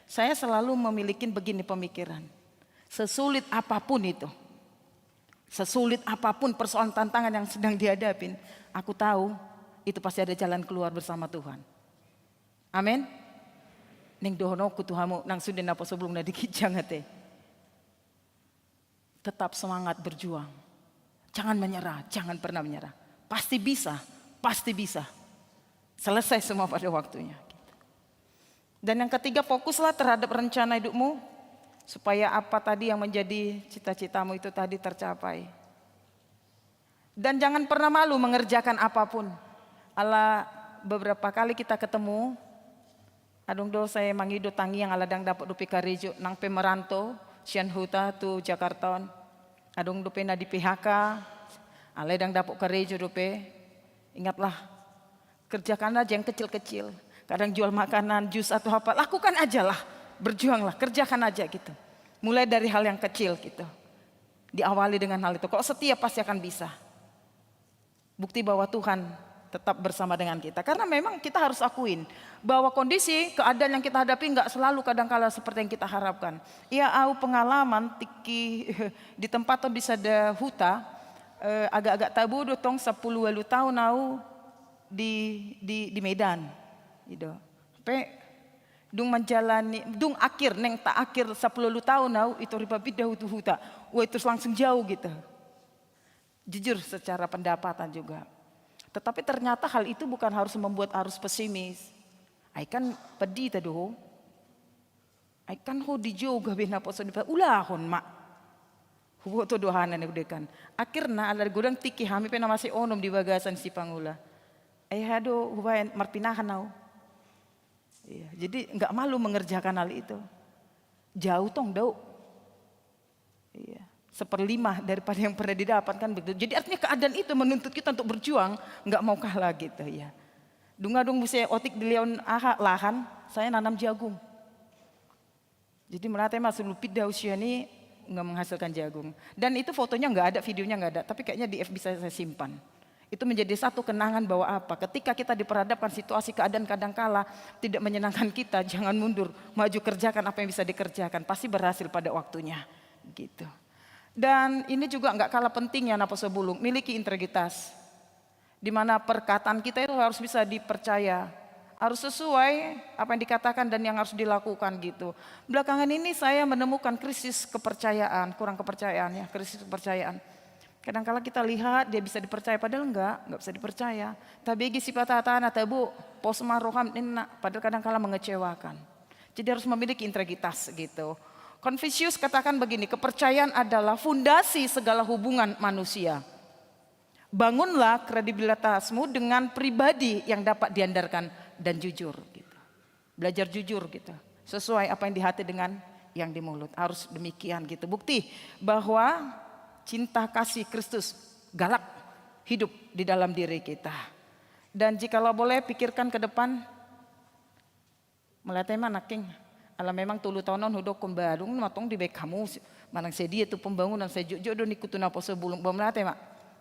Saya selalu memiliki begini pemikiran. Sesulit apapun itu, sesulit apapun persoalan tantangan yang sedang dihadapin, aku tahu itu pasti ada jalan keluar bersama Tuhan. Amin. Naeng dohononku tu hamu nang sude naposo bulung na di ginjang ate. Tetap semangat berjuang. Jangan menyerah, jangan pernah menyerah. Pasti bisa, pasti bisa. Selesai semua pada waktunya. Dan yang ketiga, fokuslah terhadap rencana hidupmu, supaya apa tadi yang menjadi cita-citamu itu tadi tercapai. Dan jangan pernah malu mengerjakan apapun. Ala beberapa kali kita ketemu, adong do sai mangido tangiang ala ndang dapot dope karejo, nang pe merantau sian huta tu Jakarta on. Adong dope na di P H K, alai ndang dapot karejo dope. Ingatlah, kerjakan aja yang kecil-kecil. Kadang jual makanan, jus atau apa, lakukan ajalah. Berjuanglah, kerjakan aja gitu. Mulai dari hal yang kecil gitu. Diawali dengan hal itu. Kalau setia pasti akan bisa. Bukti bahwa Tuhan tetap bersama dengan kita. Karena memang kita harus akuin bahwa kondisi, keadaan yang kita hadapi nggak selalu kadangkala seperti yang kita harapkan. Ia, au pengalaman tingki di tempat di sada huta, eh, agak-agak tabo do tong, sampulu ualu taon au di, di, di Medan. Gitu. Pe dung menjalani, dung akhir, naeng taakhir sampulu ualu taon au, itu ripapinda au tu huta. Wah, itu langsung jauh gitu. Jujur secara pendapatan juga. Tetapi ternyata hal itu bukan harus membuat harus pesimis. Ai kan pedih ta do ho. Ai kan ho dijou gabe naposo ni pa-, ulahon ma. Huboto do aha na niudekan. Akhirna ala godang tingki hami pe na masih onom di bagasan sipangula. Ai aha do hubaen, marpinahan au. Iya, jadi nggak malu mengerjakan hal itu. Jauh tong dao. Iya. Seperlima daripada yang pernah didapat kan begitu. Jadi artinya keadaan itu menuntut kita untuk berjuang, nggak mau kalah gitu ya. Dung adong muse otik dilehon aha, lahan, saya nanam jagung. Jadi mauliate ma, sampulu pinda au sian i nggak menghasilkan jagung. Dan itu fotonya nggak ada, videonya nggak ada, tapi kayaknya di F B saya, saya simpan. Itu menjadi satu kenangan bahwa apa? Ketika kita diperhadapkan situasi keadaan kadangkala tidak menyenangkan kita, jangan mundur, maju kerjakan apa yang bisa dikerjakan, pasti berhasil pada waktunya, gitu. Dan ini juga nggak kalah pentingnya, naposo bulung, miliki integritas. Di mana perkataan kita itu harus bisa dipercaya, harus sesuai apa yang dikatakan dan yang harus dilakukan gitu. Belakangan ini saya menemukan krisis kepercayaan, kurang kepercayaan ya, krisis kepercayaan. Kadangkala kita lihat dia bisa dipercaya, padahal enggak, enggak bisa dipercaya. Tabege sipata hatana, tabo, pos ma roham ninna, padahal kadangkala mengecewakan. Jadi harus memiliki integritas gitu. Confucius katakan begini, kepercayaan adalah fundasi segala hubungan manusia. Bangunlah kredibilitasmu dengan pribadi yang dapat diandalkan dan jujur gitu. Belajar jujur gitu. Sesuai apa yang di hati dengan yang di mulut. Harus demikian gitu. Bukti bahwa cinta kasih Kristus galak hidup di dalam diri kita. Dan jikalau boleh pikirkan ke depan, mauliate ma nangkin. Ala memang tolu taon on hudokkon, ba dung ma tong dibaen hamu, manang sadia tu pembangunan, sai jotjot do ningku tu naposo bulung, ba mauliate ma.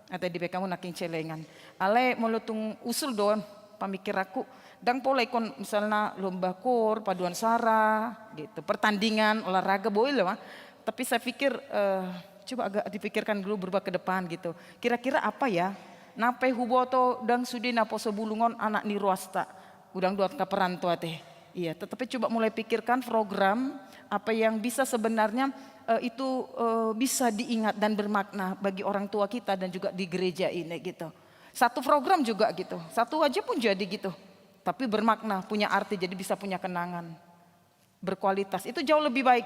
Ate dibaen hamu nangkin celengan. Alai molo tung usul do pamikiranku, ndang pola ingkon misalna lomba koor, paduan suara gitu, pertandingan olahraga, boi lah ma. Tapi saya pikir, eh, coba agak dipikirkan dulu berubah ke depan gitu. Kira-kira apa ya? Na pe huboto ndang sude naposo bulung on anak ni ruasta. Godang do angka peran tu ate. Iya, tetapi coba mulai pikirkan program apa yang bisa sebenarnya, eh, itu, eh, bisa diingat dan bermakna bagi orang tua kita dan juga di gereja ini gitu. Satu program juga gitu. Satu aja pun jadi gitu. Tapi bermakna, punya arti, jadi bisa punya kenangan. Berkualitas. Itu jauh lebih baik.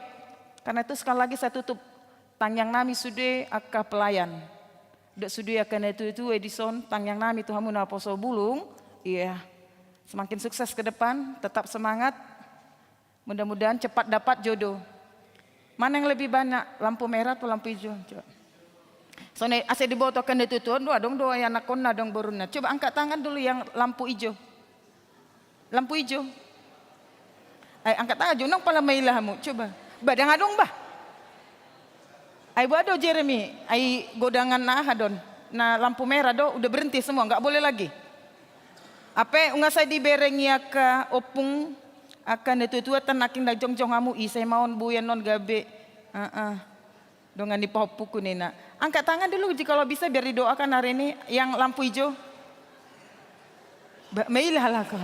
Karena itu sekali lagi saya tutup. Tangiang nami sude angka pelayan. Dohot sude angka na tuatua i dison, tangiang nami tu hamu naposo bulung. Iya. Semakin sukses ke depan, tetap semangat. Mudah-mudahan cepat dapat jodoh. Mana yang lebih banyak, lampu merah atau lampu hijau? Coba. Songon i asa diboto angka na tuatua on do, adong do anakkonna, adong borunna. Coba angkat tangan dulu yang lampu hijau. Lampu hijau. Ai angkat tangan jo, unang pala maila hamu. Coba. Ba ndang adong ba. Ai boha do Jeremy, ai godangan na aha do on. Na lampu merah do, udah berhenti semua, nggak boleh lagi. Hape unang sai diberengi angka ompung, angka na tuatua, nangkin na jongjong hamu, ise ma on, buya on gabe. Heeh. Dongan ni pahompuku ninna. Angkat tangan dulu jikalau bisa biar didoakan hari ini yang lampu hijau. Ba, maila lah kau.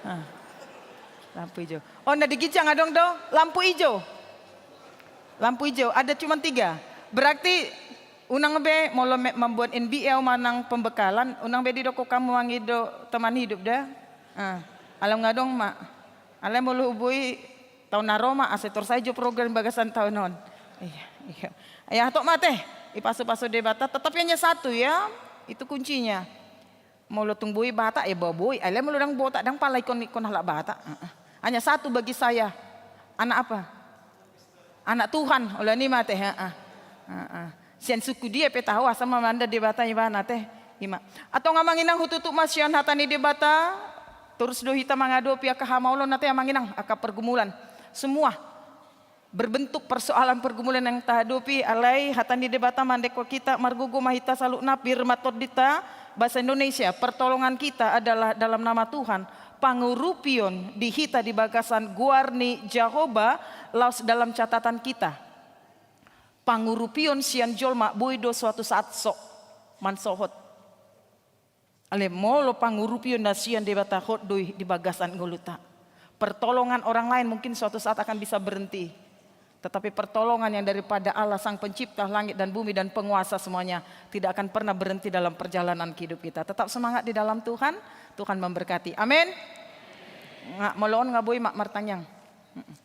Ah. Lampu hijau. Oh, na di ginjang adong do, lampu hijau. Lampu hijau, ada cuma tiga. Berarti unang be molo me-, membuat N B L manang pembekalan, unang be didokkon hamu mangido teman hidup da. Ah. Alai nunga adong ma. Alai molo huboi taon na ro ma, asa tor sae jo program bagasan taon on. Iya, iya. Ya, hatop ma ate, dipasupasu Debata, tetapi hanya satu ya, itu kuncinya. Molo tung boi Batak, ya ba boi. Alai molo ndang Batak, ndang pala ingkon, ingkon halak Batak. Heeh. Hanya satu bagi saya. Anak apa? Anak Tuhan, olo i ma ate, heeh. Heeh. Sian suku dia pe tahu, asa ma mandat Debata ibana ate. I ma. Antong amang inang, hututup ma sian hata ni Debata, torus do hita mangadopi angka hamaolon ate amang inang, angka pergumulan. Semua berbentuk persoalan pergumulan yang tahadopi, alai hata ni Debata mandok tu hita, margogo ma hita saluhutna, pir ma tondinta, bahasa Indonesia, pertolongan kita adalah dalam nama Tuhan. Pangurupion di hita di bagasan goar ni Jahowa laos dalam catatan kita. Pangurupion sian jolma boi do suatu saat sok mansohot. Alai molo pangurupion na sian Debata hot do i di bagasan ngolunta. Pertolongan orang lain mungkin suatu saat akan bisa berhenti. Tetapi pertolongan yang daripada Allah Sang Pencipta langit dan bumi dan penguasa semuanya tidak akan pernah berhenti dalam perjalanan hidup kita. Tetap semangat di dalam Tuhan, Tuhan memberkati. Amin. Nga, molo on nga boi ma martangiang. Mm-mm.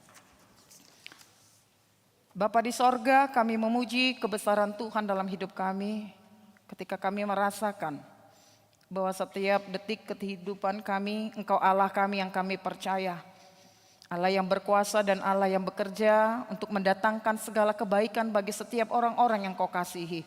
Bapa di sorga, kami memuji kebesaran Tuhan dalam hidup kami, ketika kami merasakan bahwa setiap detik kehidupan kami, Engkau Allah kami yang kami percaya. Allah yang berkuasa dan Allah yang bekerja untuk mendatangkan segala kebaikan bagi setiap orang-orang yang Kau kasihi.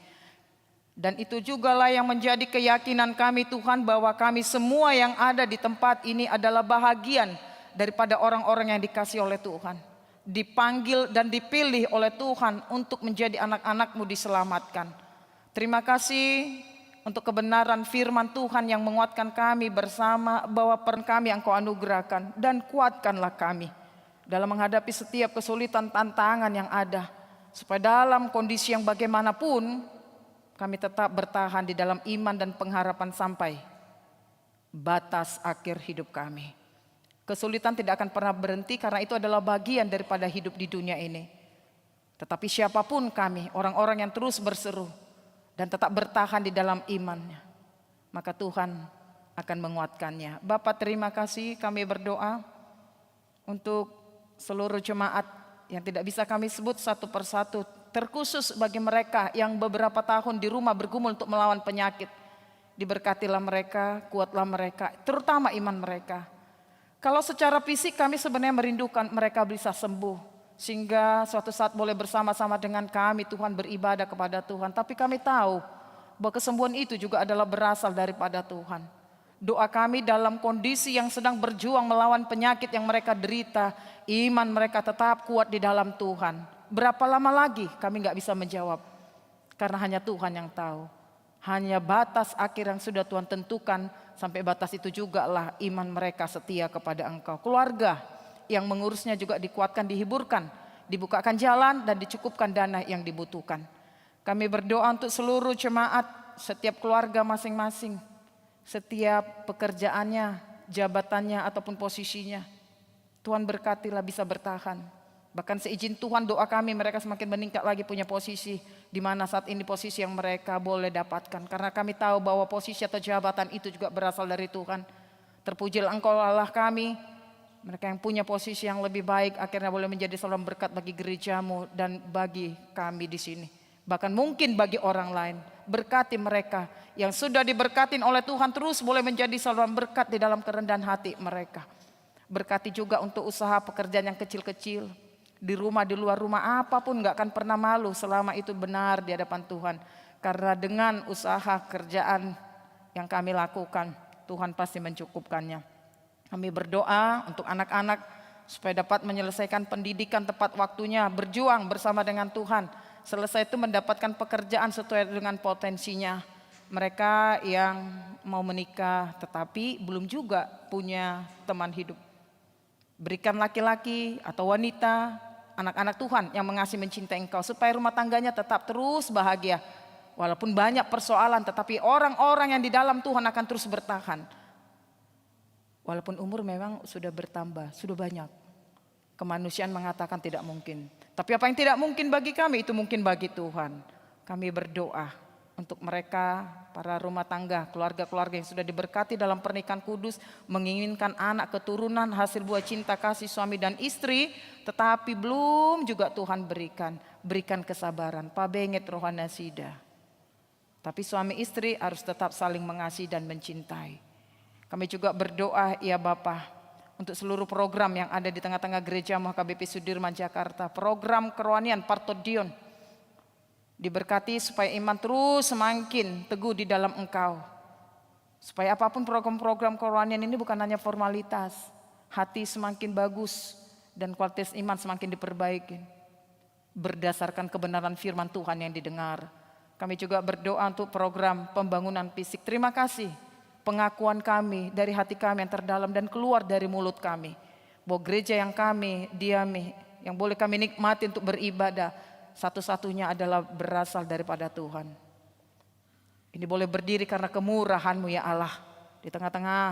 Dan itu jugalah yang menjadi keyakinan kami, Tuhan, bahwa kami semua yang ada di tempat ini adalah bahagian daripada orang-orang yang dikasihi oleh Tuhan, dipanggil dan dipilih oleh Tuhan untuk menjadi anak-anak-Mu diselamatkan. Terima kasih untuk kebenaran firman Tuhan yang menguatkan kami bersama, bahwa per-, kami Engkau anugerahkan, dan kuatkanlah kami dalam menghadapi setiap kesulitan, tantangan yang ada, supaya dalam kondisi yang bagaimanapun, kami tetap bertahan di dalam iman dan pengharapan sampai batas akhir hidup kami. Kesulitan tidak akan pernah berhenti karena itu adalah bagian daripada hidup di dunia ini. Tetapi siapapun kami, orang-orang yang terus berseru dan tetap bertahan di dalam imannya, maka Tuhan akan menguatkannya. Bapa, terima kasih, kami berdoa untuk seluruh jemaat yang tidak bisa kami sebut satu persatu, terkhusus bagi mereka yang beberapa tahun di rumah bergumul untuk melawan penyakit. Diberkatilah mereka, kuatlah mereka, terutama iman mereka. Kalau secara fisik kami sebenarnya merindukan mereka bisa sembuh, sehingga suatu saat boleh bersama-sama dengan kami, Tuhan, beribadah kepada Tuhan. Tapi kami tahu bahwa kesembuhan itu juga adalah berasal daripada Tuhan. Doa kami dalam kondisi yang sedang berjuang melawan penyakit yang mereka derita, iman mereka tetap kuat di dalam Tuhan. Berapa lama lagi, kami nggak bisa menjawab. Karena hanya Tuhan yang tahu. Hanya batas akhir yang sudah Tuhan tentukan, sampai batas itu jugalah iman mereka setia kepada Engkau. Keluarga yang mengurusnya juga dikuatkan, dihiburkan, dibukakan jalan, dan dicukupkan dana yang dibutuhkan. Kami berdoa untuk seluruh jemaat, setiap keluarga masing-masing, setiap pekerjaannya, jabatannya, ataupun posisinya. Tuhan berkatilah, bisa bertahan. Bahkan seizin Tuhan, doa kami mereka semakin meningkat lagi punya posisi, di mana saat ini posisi yang mereka boleh dapatkan. Karena kami tahu bahwa posisi atau jabatan itu juga berasal dari Tuhan. Terpujilah Engkau, Allah kami. Mereka yang punya posisi yang lebih baik akhirnya boleh menjadi saluran berkat bagi gereja-Mu dan bagi kami di sini. Bahkan mungkin bagi orang lain. Berkati mereka yang sudah diberkatin oleh Tuhan, terus boleh menjadi saluran berkat di dalam kerendahan hati mereka. Berkati juga untuk usaha pekerjaan yang kecil-kecil. Di rumah, di luar rumah, apapun, nggak akan pernah malu selama itu benar di hadapan Tuhan. Karena dengan usaha kerjaan yang kami lakukan, Tuhan pasti mencukupkannya. Kami berdoa untuk anak-anak supaya dapat menyelesaikan pendidikan tepat waktunya, berjuang bersama dengan Tuhan. Selesai itu mendapatkan pekerjaan sesuai dengan potensinya. Mereka yang mau menikah tetapi belum juga punya teman hidup. Berikan laki-laki atau wanita, anak-anak Tuhan yang mengasihi, mencintai Engkau, supaya rumah tangganya tetap terus bahagia. Walaupun banyak persoalan, tetapi orang-orang yang di dalam Tuhan akan terus bertahan. Walaupun umur memang sudah bertambah, sudah banyak. Kemanusiaan mengatakan tidak mungkin. Tapi apa yang tidak mungkin bagi kami, itu mungkin bagi Tuhan. Kami berdoa untuk mereka, para rumah tangga, keluarga-keluarga yang sudah diberkati dalam pernikahan kudus, menginginkan anak keturunan hasil buah cinta kasih suami dan istri, tetapi belum juga Tuhan berikan. Berikan kesabaran, pabenget roha nasida. Tapi suami istri harus tetap saling mengasihi dan mencintai. Kami juga berdoa, ya Bapa, untuk seluruh program yang ada di tengah-tengah gereja-Mu H K B P Sudirman Jakarta, program kerohanian Partondion. Diberkati supaya iman terus semakin teguh di dalam Engkau. Supaya apapun program-program kerohanian ini bukan hanya formalitas, hati semakin bagus dan kualitas iman semakin diperbaiki berdasarkan kebenaran firman Tuhan yang didengar. Kami juga berdoa untuk program pembangunan fisik. Terima kasih pengakuan kami dari hati kami yang terdalam dan keluar dari mulut kami, bahwa gereja yang kami diami, yang boleh kami nikmati untuk beribadah, satu-satunya adalah berasal daripada Tuhan. Ini boleh berdiri karena kemurahan-Mu, ya Allah, di tengah-tengah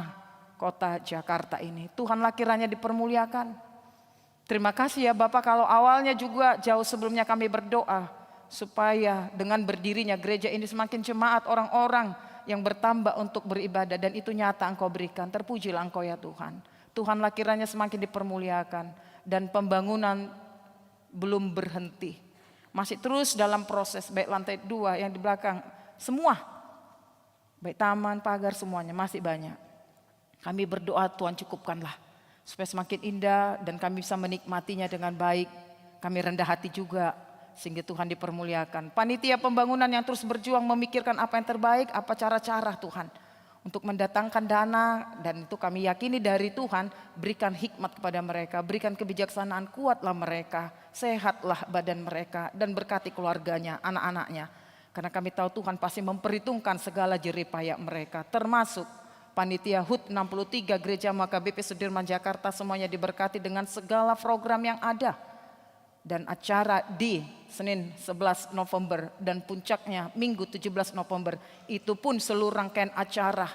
kota Jakarta ini. Tuhanlah kiranya dipermuliakan. Terima kasih, ya Bapa, kalau awalnya juga jauh sebelumnya kami berdoa supaya dengan berdirinya gereja ini semakin jemaat, orang-orang yang bertambah untuk beribadah, dan itu nyata Engkau berikan. Terpujilah Engkau, ya Tuhan. Tuhanlah kiranya semakin dipermuliakan dan pembangunan belum berhenti. Masih terus dalam proses, baik lantai dua yang di belakang, semua. Baik taman, pagar, semuanya masih banyak. Kami berdoa, Tuhan, cukupkanlah supaya semakin indah dan kami bisa menikmatinya dengan baik. Kami rendah hati juga, sehingga Tuhan dipermuliakan. Panitia pembangunan yang terus berjuang memikirkan apa yang terbaik, apa cara-cara, Tuhan, untuk mendatangkan dana, dan itu kami yakini dari Tuhan. Berikan hikmat kepada mereka, berikan kebijaksanaan, kuatlah mereka, sehatlah badan mereka, dan berkati keluarganya, anak-anaknya. Karena kami tahu Tuhan pasti memperhitungkan segala jerih payah mereka, termasuk panitia HUT enam puluh tiga Gereja-Mu H K B P Sudirman Jakarta, semuanya diberkati dengan segala program yang ada. Dan acara di Senin sebelas November dan puncaknya Minggu tujuh belas November, itu pun seluruh rangkaian acara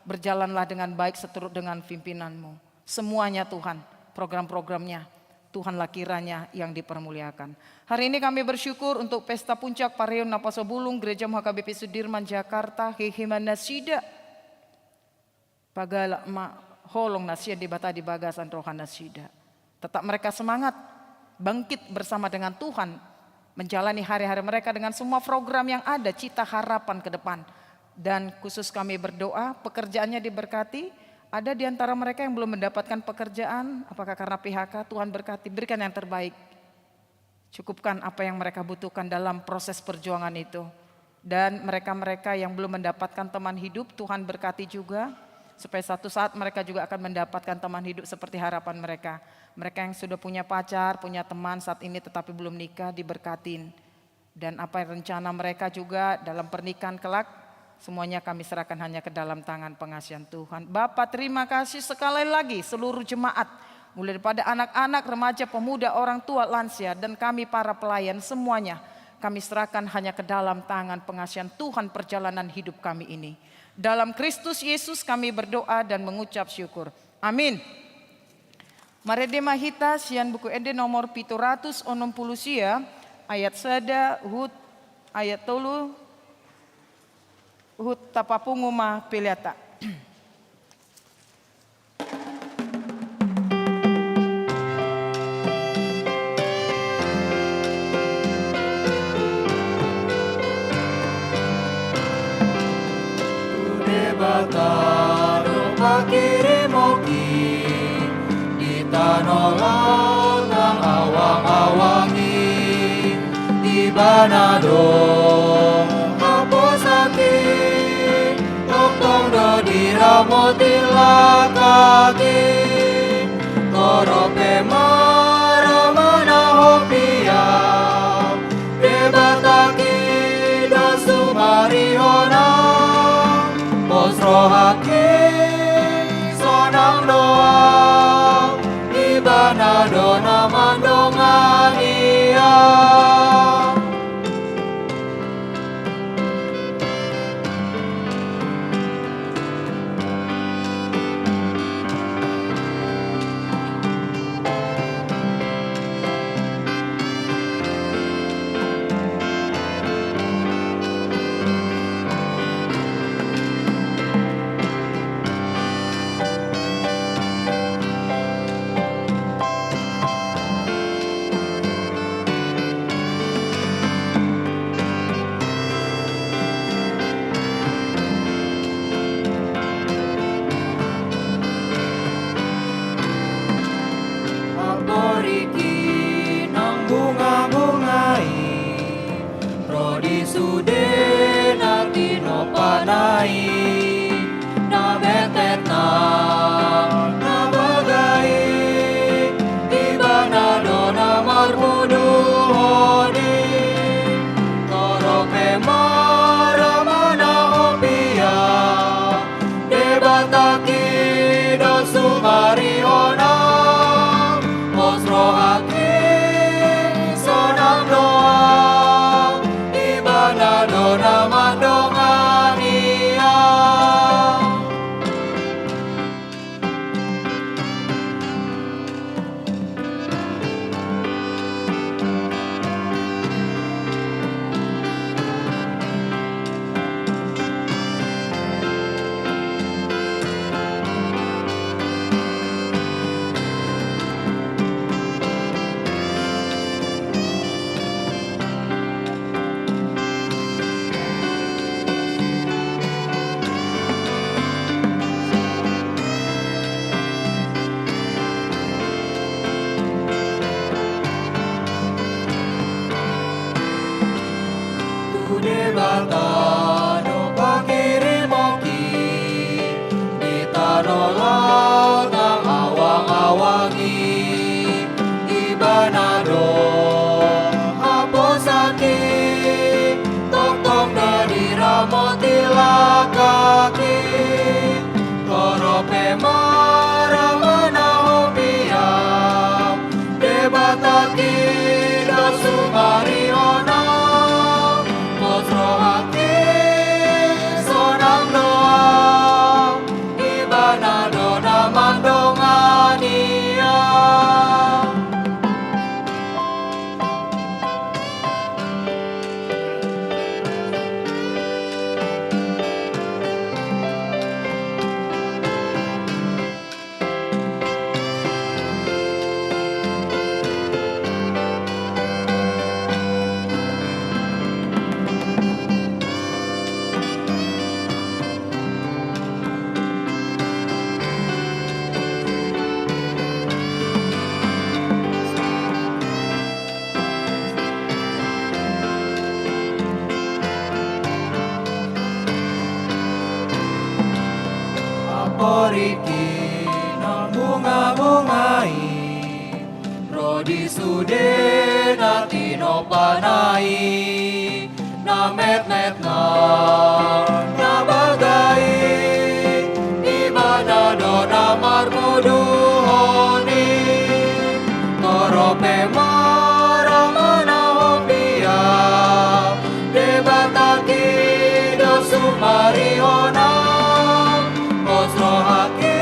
berjalanlah dengan baik seturut dengan pimpinan-Mu. Semuanya, Tuhan, program-programnya, Tuhanlah kiranya yang dipermuliakan. Hari ini kami bersyukur untuk pesta puncak Pareon Naposo Bulung Gereja-Mu H K B P Sudirman Jakarta, hehe ma nasida. Pagalak ma holong na sian Debata di bagasan roha nasida. Tetap mereka semangat, bangkit bersama dengan Tuhan, menjalani hari-hari mereka dengan semua program yang ada, cita harapan ke depan. Dan khusus kami berdoa, pekerjaannya diberkati. Ada di antara mereka yang belum mendapatkan pekerjaan, apakah karena P H K, Tuhan berkati, berikan yang terbaik. Cukupkan apa yang mereka butuhkan dalam proses perjuangan itu. Dan mereka-mereka yang belum mendapatkan teman hidup, Tuhan berkati juga, supaya satu saat mereka juga akan mendapatkan teman hidup seperti harapan mereka. Mereka yang sudah punya pacar, punya teman saat ini tetapi belum nikah, diberkatin. Dan apa yang rencana mereka juga dalam pernikahan kelak, semuanya kami serahkan hanya ke dalam tangan pengasihan Tuhan. Bapa, terima kasih sekali lagi seluruh jemaat, mulai daripada anak-anak, remaja, pemuda, orang tua, lansia, dan kami para pelayan, semuanya kami serahkan hanya ke dalam tangan pengasihan Tuhan perjalanan hidup kami ini. Dalam Kristus Yesus kami berdoa dan mengucap syukur. Amin. Marende ma hita sian Buku Ende nomor pitu ratus onom pulu sia, ayat sada, huhut ayat tolu, huhut tapapungu ma peleanta. Tu Debata do pangkirimon i, di tano langgang awang-awang i, Ibana do haposan i, tongtong do diramoti langkang i. Torop pe ma ra manahophon i, Debata i do sumarihon ahu, pos rohangki sonang do ahu, Ibana do na mandongani ahu. Amporiki nang bunga-bunga i, ro di sude na tinompana i, na metet nang na baga i, Ibana do na marpunguhon i. Torop pe ma ra manahophon i, Debata i do sumarihon ahu, pos rohangki sonang do ahu, Ibana do na mandongani ahu. Di sude na tinopa na i, na metmet nang na baga i, ibana do na marmuduhon i. Torop pe ma ra manahop ia, Debata i do sumarihon au, pos rohangki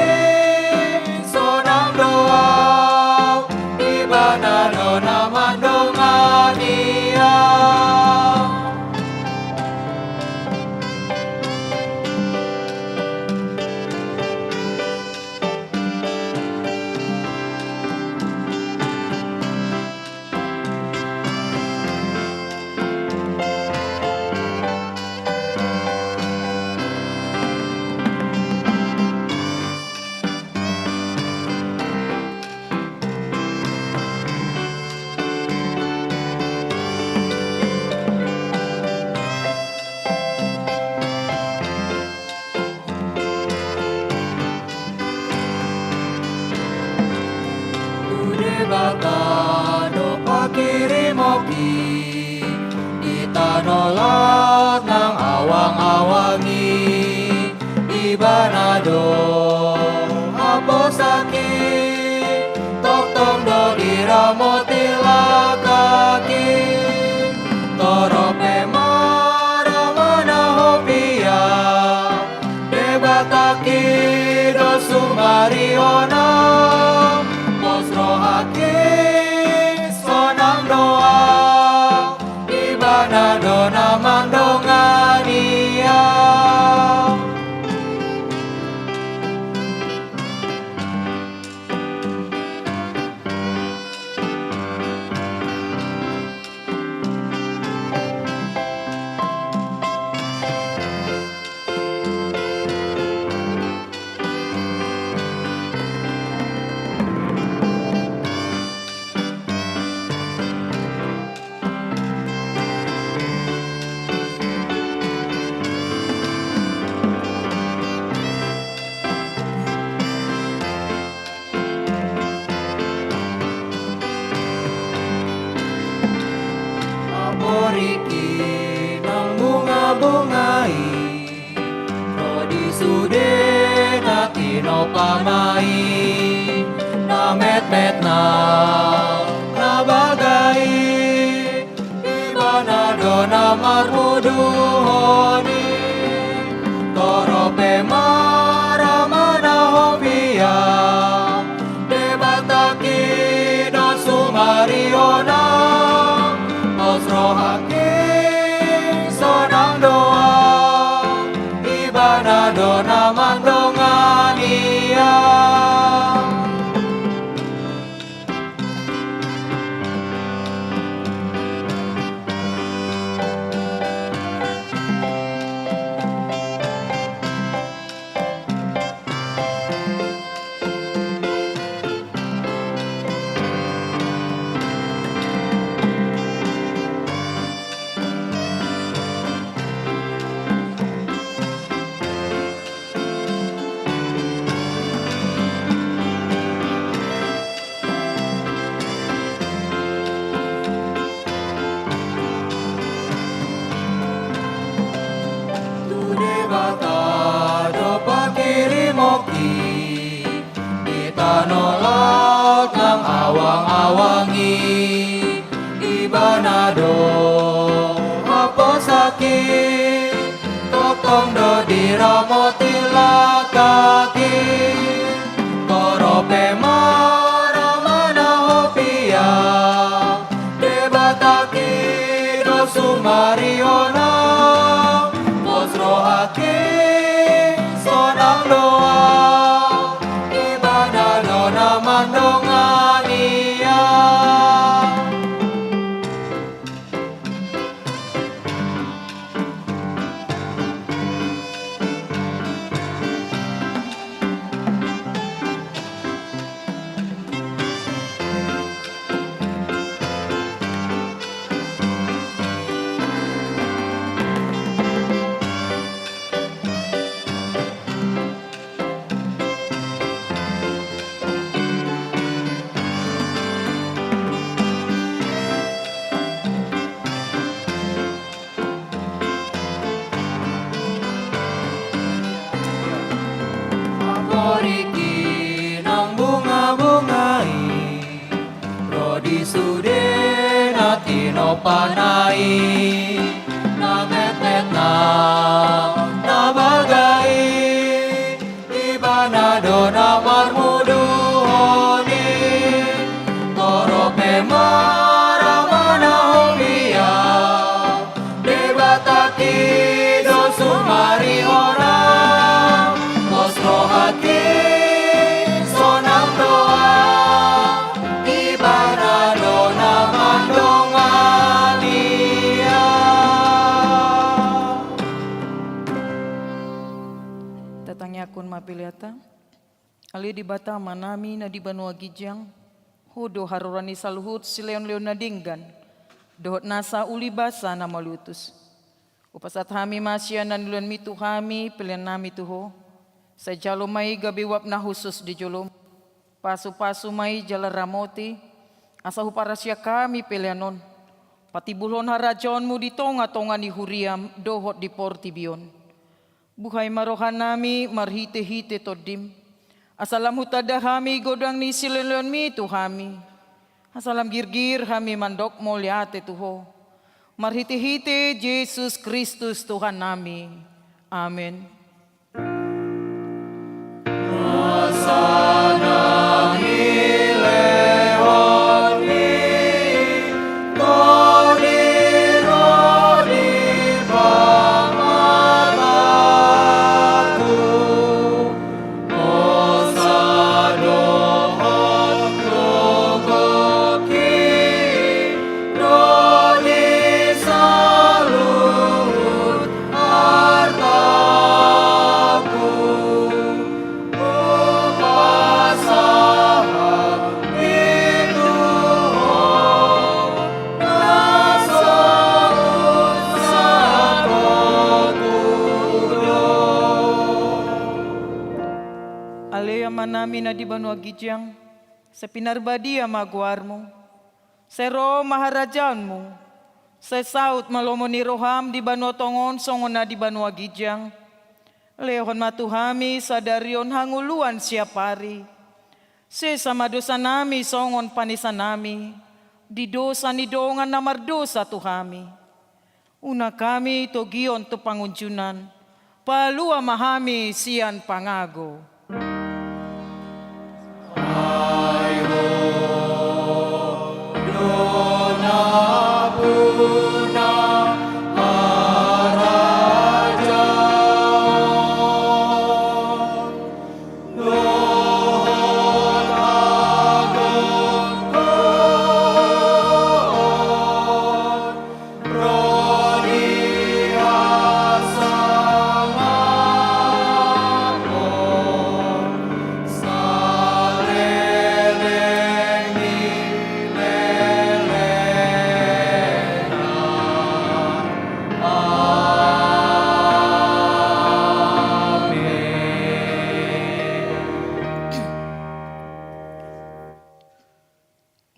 sonang do au, ibana do na mandongani au. Tu Debata do pangkirimon i, di tano laut nang awang-awang i, ibana do haposakhi, tongtong do diramoti langkangki. Torop pe ma ra manahop ia, Debata i do sumarihon au, pos rohangki sonang do au, ibana do na mandongani au. Aporiki nang bunga-bunga i, ro di sude na tinopa na i, na metmet nang na baga i, ibana do na marmuduhon i. Torop pe ma ra manahop ia, Debata i do sumarihon au, pos rohangki sonang do au, ibana do na mandongani au. Tu Debata do pangkirimon i, di tano laut nang awang-awang i, ibana do haposakhi, tongtong do diramoti langkangki. Torop pe ma ra manahop ia, Debata i do sumarihon au, pos rohangki sonang do au, ibana do na mandongani au. Panai na metmet na, na baga i, Ibana do na marmuduhon i. Torop pe ma ra manahomi ia, Debata i do sumarihon, pos rohangki sonang do au, Ibana do na mandongani au. Tatangiangkon ma peleanta. Ale Debata Amanami na di banua ginjang, Ho do haroroan ni saluhut silehonlehon na denggan dohot nasa uli basa na malutus. Hupasahat hami ma sian hangoluanmi tu hami peleannami tu Ho. Sai jalo ma i gabe uap na hushus di jolom. Pasupasu ma i jala ramoti, asa huparasiak hami pelean on. Patimbulhon harajaonmu di tongatonga ni huriam dohot di portibi on. Buhai ma rohanami marhitehite Tondim, asa lam hutanda hami godang ni silehonlehonmi tu hami, asa lam girgir hami mandok mauliate tu Ho. Marhitehite Jesus Kristus Tuhannami. Amen. Ale Amanami na di banua ginjang, sai pinarbadia ma goarmu. Sai ro ma harajaonmu. Sai saut ma lomo ni roham di banua tonga on songon na di banua ginjang. Lehon ma tu hami sadari on hangoluan siapari. Sesa ma dosanami songon panesanami di dosa ni dongan na mardosa tu hami. Unang hami togion tu pangunjunan, palua ma hami sian pangago.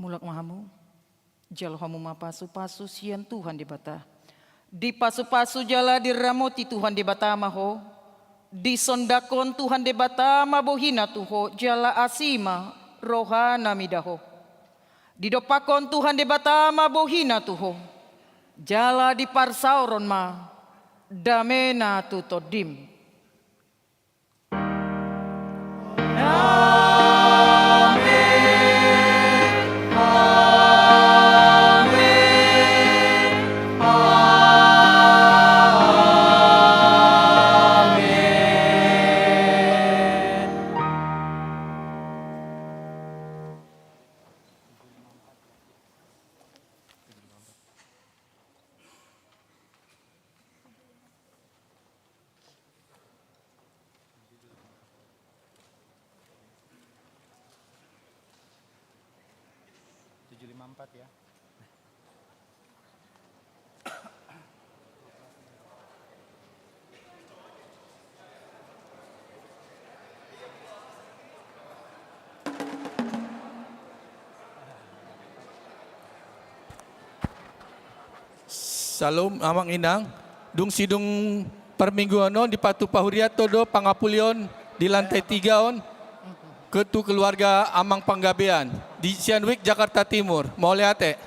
Mulak ma hamu. Jalo hamu ma pasupasu sian Tuhan Debata. Dipasupasu jala diramoti Tuhan Debata ma ho. Disondangkon Tuhan Debata ma bohina tu ho jala asi ma rohana mida ho. Didompakkon Tuhan Debata ma bohina tu ho jala diparsaoron ma damena tu tondim. Tujuh lima empat ya. Syalom, Amang Inang. Dung sidung parmingguon on dipatupa huriatta do pangapulion di lantai tiga on, tu keluarga Amang Panggabean di sian Wijk Jakarta Timur. Mauliate.